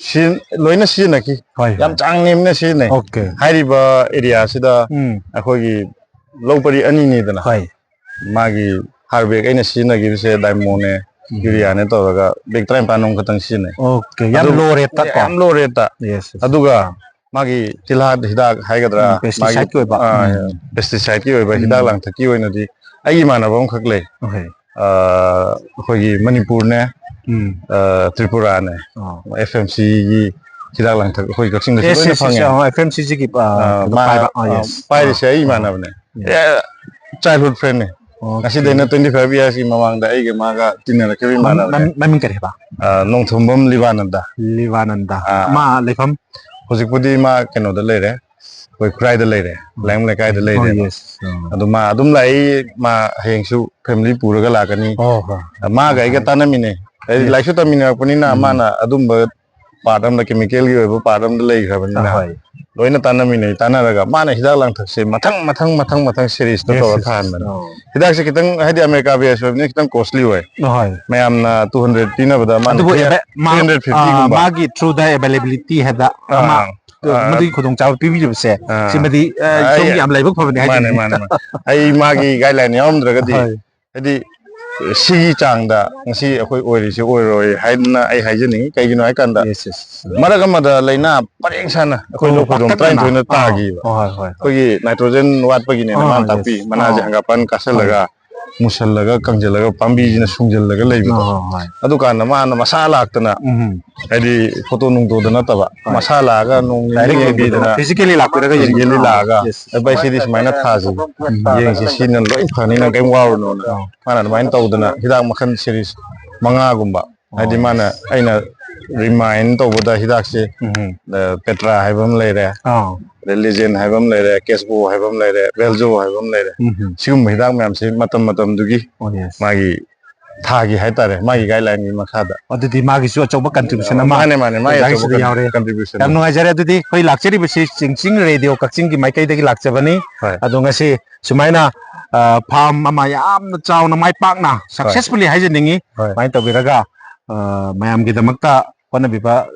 ꯁꯤ-, ꯂꯣꯏꯅ ꯁꯤꯖꯤꯟꯅꯈꯤ꯫ ꯍꯣꯏ, ꯌꯥꯝ ꯍꯣꯏ꯫ ꯆꯥꯡ ꯅꯦꯝꯅ ꯁꯤꯖꯤꯟꯅꯩ꯫ ꯑꯣꯀꯦ꯫ ꯍꯥꯏꯔꯤꯕ ꯑꯦꯔꯤꯌꯥꯁꯤꯗ ꯎꯝ꯫ ꯑꯩꯈꯣꯏꯒꯤ ꯂꯧ ꯄꯔꯤ ꯑꯅꯤꯅꯤꯗꯅ꯫ ꯍꯣꯏ꯫ ꯃꯥꯒꯤ ꯍꯥꯔ ꯕꯦꯒ ꯑꯩꯅ ꯁꯤꯖꯤꯟꯅꯈꯤꯕꯁꯦ ꯗꯥꯏꯃꯣꯅꯦ, ꯎꯝ꯫ ꯌꯨꯔꯤꯌꯥꯅꯦ ꯇꯧꯔꯒ ꯕꯦꯒ ꯇꯔꯥꯅꯤꯄꯥꯟ ꯑꯃ ꯈꯛꯇꯪ ꯁꯤꯖꯤꯟꯅꯩ꯫ ꯑꯣꯀꯦ, ꯌꯥꯝ ꯑꯗꯨ low rate ꯇ ꯀꯣ? ꯌꯥꯝ low rate ꯇ꯫ Yes, yes꯫ ꯑꯗꯨꯒ ꯃꯥꯒꯤ ꯇꯤꯜꯍꯥꯠ ꯍꯤꯗꯥꯛ ꯍꯥꯏꯒꯗ꯭ꯔꯥ, ꯎꯝ, ꯃꯥꯒꯤ, pesticide ꯀꯤ ꯑꯣꯏꯕ꯫ ꯑ, ꯎꯝ꯫ Pesticide ꯀꯤ ꯑꯣꯏꯕ ꯍꯤꯗꯥꯛ ꯎꯝ꯫ ꯂꯥꯡꯊꯛꯀꯤ ꯑꯣꯏꯅꯗꯤ ꯑꯩꯒꯤ ꯏꯃꯥꯟꯅꯕ ꯑꯃꯈꯛ ꯂꯩ꯫ Okay꯫ ꯑ, ꯑꯩꯈꯣꯏꯒꯤ ꯃꯅꯤꯄꯨꯔꯅꯦ, ꯎꯝ꯫ ꯑ, ꯇ꯭ꯔꯤꯄꯨꯔꯥꯅꯦ꯫ ꯑꯥ꯫ F M C ꯒꯤ ꯍꯤꯗꯥꯛ ꯂꯥꯡꯊꯛ ꯑꯩꯈꯣꯏ ꯀꯛꯆꯤꯡꯗꯁꯨ Yes, ꯂꯣꯏꯅ yes, yes, ꯐꯪꯉꯦ꯫ ꯑꯥ, F M C G ꯒꯤ, ꯑꯥ, ꯑ, ꯀꯩꯅꯣ ꯃꯥ, ꯄꯥꯏꯕ꯫ ꯑꯥ, ꯑ, yes꯫ ꯄꯥꯏꯔꯤꯁꯦ ꯑꯥ, ꯑꯩ ꯑꯥ꯫ ꯏꯃꯥꯟꯅꯕꯅꯦ꯫ Yes꯫ ꯑꯦ, childhood friend ꯅꯦ꯫ Okay꯫ ꯉꯁꯤꯗꯩꯅ twenty five years ꯀꯤ ꯃꯃꯥꯡꯗ ꯑꯩꯒ ꯃꯥꯒ ꯇꯤꯟꯅꯔꯛꯈꯤꯕ ꯃꯃꯤꯡ, ꯏꯃꯥꯟꯅꯕꯅꯦ꯫ ꯃꯃꯤꯡ, ꯃꯃꯤꯡ ꯀꯔꯤ ꯍꯥꯏꯕ? ꯑ, ꯅꯣꯡꯊꯣꯝꯕꯝ ꯂꯤꯕꯥꯅꯟꯗ꯫ ꯂꯤꯕꯥꯅꯟꯗ꯫ ꯑꯥ꯫ ꯃꯥ ꯂꯩꯐꯝ? ꯍꯧꯖꯤꯛꯄꯨꯗꯤ ꯃꯥ ꯀꯩꯅꯣꯗ ꯂꯩꯔꯦ, ꯑꯩꯈꯣꯏ ꯈꯨꯔꯥꯏꯗ ꯂꯩꯔꯦ, ꯂꯥꯏꯌꯣꯡ ꯂꯩꯀꯥꯏꯗ ꯂꯩꯔꯦ꯫ Oh, yes꯫ ꯑꯥ꯫ ꯑꯗꯨ ꯃꯥ ꯑꯗꯨꯝ ꯂꯥꯛꯏ, ꯃꯥ ꯍꯌꯦꯡꯁꯨ family ꯄꯨꯔꯒ ꯂꯥꯛꯀꯅꯤ꯫ ꯑꯣ, ꯍꯣꯏ꯫ ꯃꯥꯒ ꯑꯩꯒ ꯇꯥꯟꯅꯃꯤꯟꯅꯩ꯫ ꯍꯥꯏꯗꯤ Yes꯫ ꯂꯥꯏꯔꯤꯛꯁꯨ ꯇꯝꯃꯤꯟꯅꯔꯛꯄꯅꯤꯅ ꯎꯝ꯫ ꯃꯥꯅ ꯑꯗꯨꯝꯕ part ꯑꯃꯗ, chemical ꯒꯤ ꯑꯣꯏꯕ part ꯑꯃꯗ ꯂꯩꯈ꯭ꯔꯕꯅꯤꯅ, ꯑꯍꯣꯏ꯫ ꯂꯣꯏꯅ ꯇꯥꯟꯅꯃꯤꯟꯅꯩ꯫ ꯇꯥꯟꯅꯔꯒ ꯃꯥꯅ ꯍꯤꯗꯥꯛ ꯂꯥꯡꯊꯛꯁꯦ ꯃꯊꯪ, ꯃꯊꯪ, ꯃꯊꯪ, ꯃꯊꯪ series ꯇ Yes, ꯇꯧꯔ yes꯫ ꯊꯥꯍꯟꯕꯅꯦ꯫ ꯑꯣ꯫ ꯍꯤꯗꯥꯛꯁꯦ ꯈꯤꯇꯪ, ꯍꯥꯏꯗꯤ America base ꯑꯣꯏꯕꯅꯤꯅ ꯈꯤꯇꯪ costly ꯑꯣꯏ꯫ ꯑꯍꯣꯏ꯫ ꯃꯌꯥꯝꯅ two hundred ꯄꯤꯅꯕꯗ ꯃꯥꯅ ꯑꯗꯨꯕꯨ three-, ꯑꯦꯕ-, ꯃꯥ-, three hundred fifty ꯑꯥ, ꯒꯨꯝꯕ꯫ ꯃꯥꯒꯤ through the availability ꯍꯥꯏꯕ ꯑꯥ, ꯑꯃ, ꯑꯥ꯫ ꯃꯗꯨꯒꯤ ꯈꯨꯗꯣꯡꯆꯥꯕ ꯄꯤꯕꯤꯔꯤꯕꯁꯦ, ꯑꯥ꯫ ꯁꯤꯃꯗꯤ, ꯑ, ꯑꯩ ꯁꯣꯝꯒꯤ ꯌꯥꯝ ꯂꯥꯏꯕꯛ ꯐꯕꯅꯤ ꯃꯥꯅꯦ, ꯍꯥꯏꯖꯅꯤꯡꯉꯤ꯫ ꯃꯥꯅꯦ, ꯃꯥꯅꯦ꯫ ꯑꯩ ꯃꯥꯒꯤ guideline ꯌꯥꯎꯔꯝꯗ꯭ꯔꯒꯗꯤ, ꯍꯣꯏ꯫ ꯍꯥꯏꯗꯤ, ꯁꯤꯒꯤ ꯆꯥꯡꯗ ꯉꯁꯤ ꯑꯩꯈꯣꯏ ꯑꯣꯏꯔꯤꯁꯦ ꯑꯣꯏꯔꯣꯏ ꯍꯥꯏꯗꯅ ꯑꯩ ꯍꯥꯏꯖꯅꯤꯡꯉꯤ꯫ ꯀꯩꯒꯤꯅꯣ ꯍꯥꯏꯀꯥꯟꯗ, Yes, yes꯫ ꯃꯔꯛ ꯑꯃꯗ ꯂꯥꯏꯅꯥ ꯄꯔꯦꯡ ꯁꯥꯅ ꯑꯩꯈꯣꯏ ꯑꯣ, ꯂꯧ ꯐꯩꯗꯣꯝ ꯄꯥꯛꯇꯛꯅꯅ꯫ ꯇꯔꯥꯅꯤꯊꯣꯏꯅ ꯑꯥ, ꯇꯥꯈꯤꯕ꯫ ꯍꯣꯏ, ꯍꯣꯏ, ꯍꯣꯏ, ꯍꯣꯏ꯫ ꯑꯩꯈꯣꯏꯒꯤ nitrogen ꯋꯥꯠꯄꯒꯤꯅꯦꯅ ꯑꯥ, ꯃꯥꯅ ꯇꯥꯛꯄꯤ꯫ Yes꯫ ꯃꯅꯥꯁꯦ ꯑꯥ꯫ ꯍꯪꯒꯥꯄꯥꯟ ꯀꯥꯁꯜꯂꯒ, ꯍꯣꯏ꯫ ꯃꯨꯁꯜꯂꯒ, ꯀꯪꯁꯤꯜꯂꯒ, ꯄꯥꯝꯕꯤꯁꯤꯅ ꯁꯨꯡꯖꯜꯂꯒ ꯂꯩꯕꯗꯣ꯫ ꯑꯥ, ꯍꯣꯏ꯫ ꯑꯗꯨꯀꯥꯟꯗ ꯃꯥꯅ ꯃꯁꯥ ꯂꯥꯛꯇꯅ, ꯎꯝ꯫ ꯍꯥꯏꯗꯤ photo ꯅꯨꯡꯇꯣꯗ ꯅꯠꯇꯕ, ꯍꯣꯏ꯫ ꯃꯁꯥ ꯂꯥꯛꯑꯒ ꯅꯣꯡ ꯅꯤꯅꯤ Direct ꯌꯦꯡꯕꯤꯗꯅ, ꯌꯦꯡꯕꯤꯗꯅ, physically ꯂꯥꯛꯄꯤꯔꯒ physically ꯌꯦꯡꯕꯤꯗꯅ꯫ ꯂꯥꯛꯑꯒ, Yes꯫ "ꯑꯦ ꯚꯥꯏ, ꯁꯤꯗꯤ ꯁꯨꯃꯥꯏꯅ ꯊꯥꯁꯤ, ꯌꯦꯡꯁꯤ, ꯁꯤꯅ ꯂꯣꯏ ꯐꯅꯤ, ꯅꯪ ꯀꯩꯝ ꯋꯥꯔꯨꯅꯣꯅ"꯫ ꯑꯥ꯫ ꯃꯥꯅ ꯑꯗꯨꯃꯥꯏꯅ ꯇꯧꯗꯅ ꯍꯤꯗꯥꯛ ꯃꯈꯜ series ꯃꯉꯥꯒꯨꯝꯕ, ꯑꯣ, ꯍꯥꯏꯗꯤ ꯃꯥꯅ, yes꯫ ꯑꯩꯅ remind ꯇꯧꯕꯗ ꯍꯤꯗꯥꯛꯁꯦ, ꯎꯝ꯫ ꯑ, ꯄꯦꯇ꯭ꯔꯥ ꯍꯥꯏꯕ ꯑꯃ ꯂꯩꯔꯦ, ꯑꯥ꯫ ꯑꯗꯩ ꯂꯤꯖꯦꯟ ꯍꯥꯏꯕ ꯑꯃ ꯂꯩꯔꯦ, ꯀꯦꯁꯕꯣ ꯍꯥꯏꯕ ꯑꯃ ꯂꯩꯔꯦ, ꯚꯦꯜꯖꯣ ꯍꯥꯏꯕ ꯑꯃ ꯂꯩꯔꯦ꯫ ꯎꯝ꯫ ꯁꯤꯒꯨꯝꯕ ꯍꯤꯗꯥꯛ ꯃꯌꯥꯝꯁꯦ ꯃꯇꯝ ꯃꯇꯝꯗꯨꯒꯤ ꯑꯣ, yes꯫ ꯃꯥꯒꯤ ꯊꯥꯒꯤ ꯍꯥꯏꯇꯥꯔꯦ, ꯃꯥꯒꯤ guideline ꯒꯤ ꯃꯈꯥꯗ꯫ ꯑꯗꯨꯗꯤ ꯃꯥꯒꯤꯁꯨ ꯑꯆꯧꯕ contribution ꯑꯃ ꯃꯥꯅꯦ, ꯃꯥꯅꯦ, ꯃꯥꯒꯤ ꯑꯣꯖꯥꯒꯤ ꯑꯆꯧꯕ ꯁꯤꯗ ꯌꯥꯎꯔꯦ꯫ Contribution꯫ ꯌꯥꯝ ꯅꯨꯡꯉꯥꯏꯖꯔꯦ꯫ ꯑꯗꯨꯗꯤ ꯑꯩꯈꯣꯏ ꯂꯥꯛꯆꯔꯤꯕꯁꯤ ꯆꯤꯡꯆꯤꯡ ꯔꯦꯗꯤꯑꯣ ꯀꯛꯆꯤꯡꯒꯤ ꯃꯥꯏꯀꯩꯗꯒꯤ ꯂꯥꯛꯆꯕꯅꯤ꯫ ꯍꯣꯏ꯫ ꯑꯗꯣ ꯉꯁꯤ ꯁꯨꯃꯥꯏꯅ farm ꯑꯃ ꯌꯥꯝꯅ ꯆꯥꯎꯅ ꯃꯥꯏ ꯄꯥꯛꯅ successfully ꯍꯥꯏꯖꯅꯤꯡꯉꯤ꯫ ꯍꯣꯏ꯫ ꯁꯨꯃꯥꯏꯅ ꯇꯧꯕꯤꯔꯒ ꯃꯌꯥꯝꯒꯤꯗꯃꯛꯇ ꯍꯣꯠꯅꯕꯤꯕ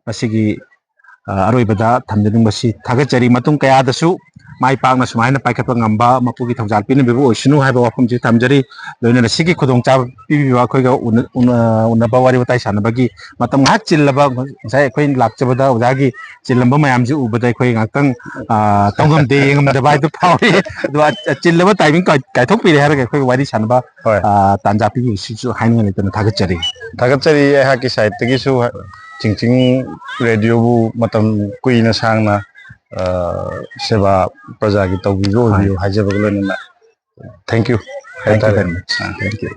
ꯃꯁꯤꯒꯤ ꯑꯔꯣꯏꯕꯗ ꯊꯝꯖꯅꯤꯡꯕꯁꯤ ꯊꯥꯒꯠꯆꯔꯤ꯫ ꯃꯇꯨꯡ ꯀꯌꯥꯗꯁꯨ ꯃꯥꯏ ꯄꯥꯛꯅ ꯁꯨꯃꯥꯏꯅ ꯄꯥꯏꯈꯠꯄ ꯉꯝꯕ ꯃꯄꯨꯒꯤ ꯊꯧꯖꯥꯜ ꯄꯤꯅꯕꯤꯕ ꯑꯣꯏꯁꯅꯨ ꯍꯥꯏꯕ ꯋꯥꯐꯝꯁꯤ ꯊꯝꯖꯔꯤ꯫ ꯂꯣꯏꯅꯅ ꯁꯤꯒꯤ ꯈꯨꯗꯣꯡꯆꯥꯕ ꯄꯤꯕꯤꯕ ꯑꯩꯈꯣꯏꯒ ꯎꯅ-, ꯎꯅ-, ꯎꯅꯕ ꯋꯥꯔꯤ ꯋꯥꯇꯥꯏ ꯁꯥꯟꯅꯕꯒꯤ ꯃꯇꯝ ꯉꯥꯏꯍꯥꯛ ꯆꯤꯜꯂꯕ ꯉꯁꯥꯏ ꯑꯩꯈꯣꯏꯅ ꯂꯥꯛꯆꯕꯗ ꯑꯣꯖꯥꯒꯤ ꯆꯤꯜꯂꯝꯕ ꯃꯌꯥꯝꯁꯤ ꯎꯕꯗ ꯑꯩꯈꯣꯏ ꯉꯥꯏꯍꯥꯛꯇꯪ, ꯑ, ꯇꯧꯉꯝꯗꯦ ꯌꯦꯡꯉꯝꯗꯕ ꯍꯥꯏꯗꯨ ꯐꯥꯎꯔꯤ꯫ ꯑꯗꯣ ꯑ-, ꯆꯤꯜꯂꯕ timing ꯀꯥꯏ-, ꯀꯥꯏꯊꯣꯛꯄꯤꯔꯦ ꯍꯥꯏꯔꯒ ꯑꯩꯈꯣꯏ ꯋꯥꯔꯤ ꯁꯥꯟꯅꯕ, ꯍꯣꯏ꯫ ꯑ, ꯇꯥꯟꯖꯥ ꯄꯤꯕꯤꯕꯁꯤꯁꯨ ꯍꯥꯏꯅꯤꯡꯉꯥꯏ ꯂꯩꯇꯅ ꯊꯥꯒꯠꯆꯔꯤ꯫ ꯊꯥꯒꯠꯆꯔꯤ꯫ ꯑꯩꯍꯥꯛꯀꯤ side ꯇꯒꯤꯁꯨ ꯆꯤꯡꯆꯤꯡ ꯔꯦꯗꯤꯑꯣꯕꯨ ꯃꯇꯝ ꯀꯨꯏꯅ ꯁꯥꯡꯅ, ꯑ, ꯁꯦꯕꯥ ꯄ꯭ꯔꯖꯥꯒꯤ ꯇꯧꯕꯤꯕ ꯑꯣꯏꯕꯤꯌꯨ ꯍꯥꯏꯖꯕꯒ ꯂꯣꯏꯅꯅ thank you Thank you ꯍꯥꯏꯇꯥꯔꯦ꯫ very much. ꯑ, thank you꯫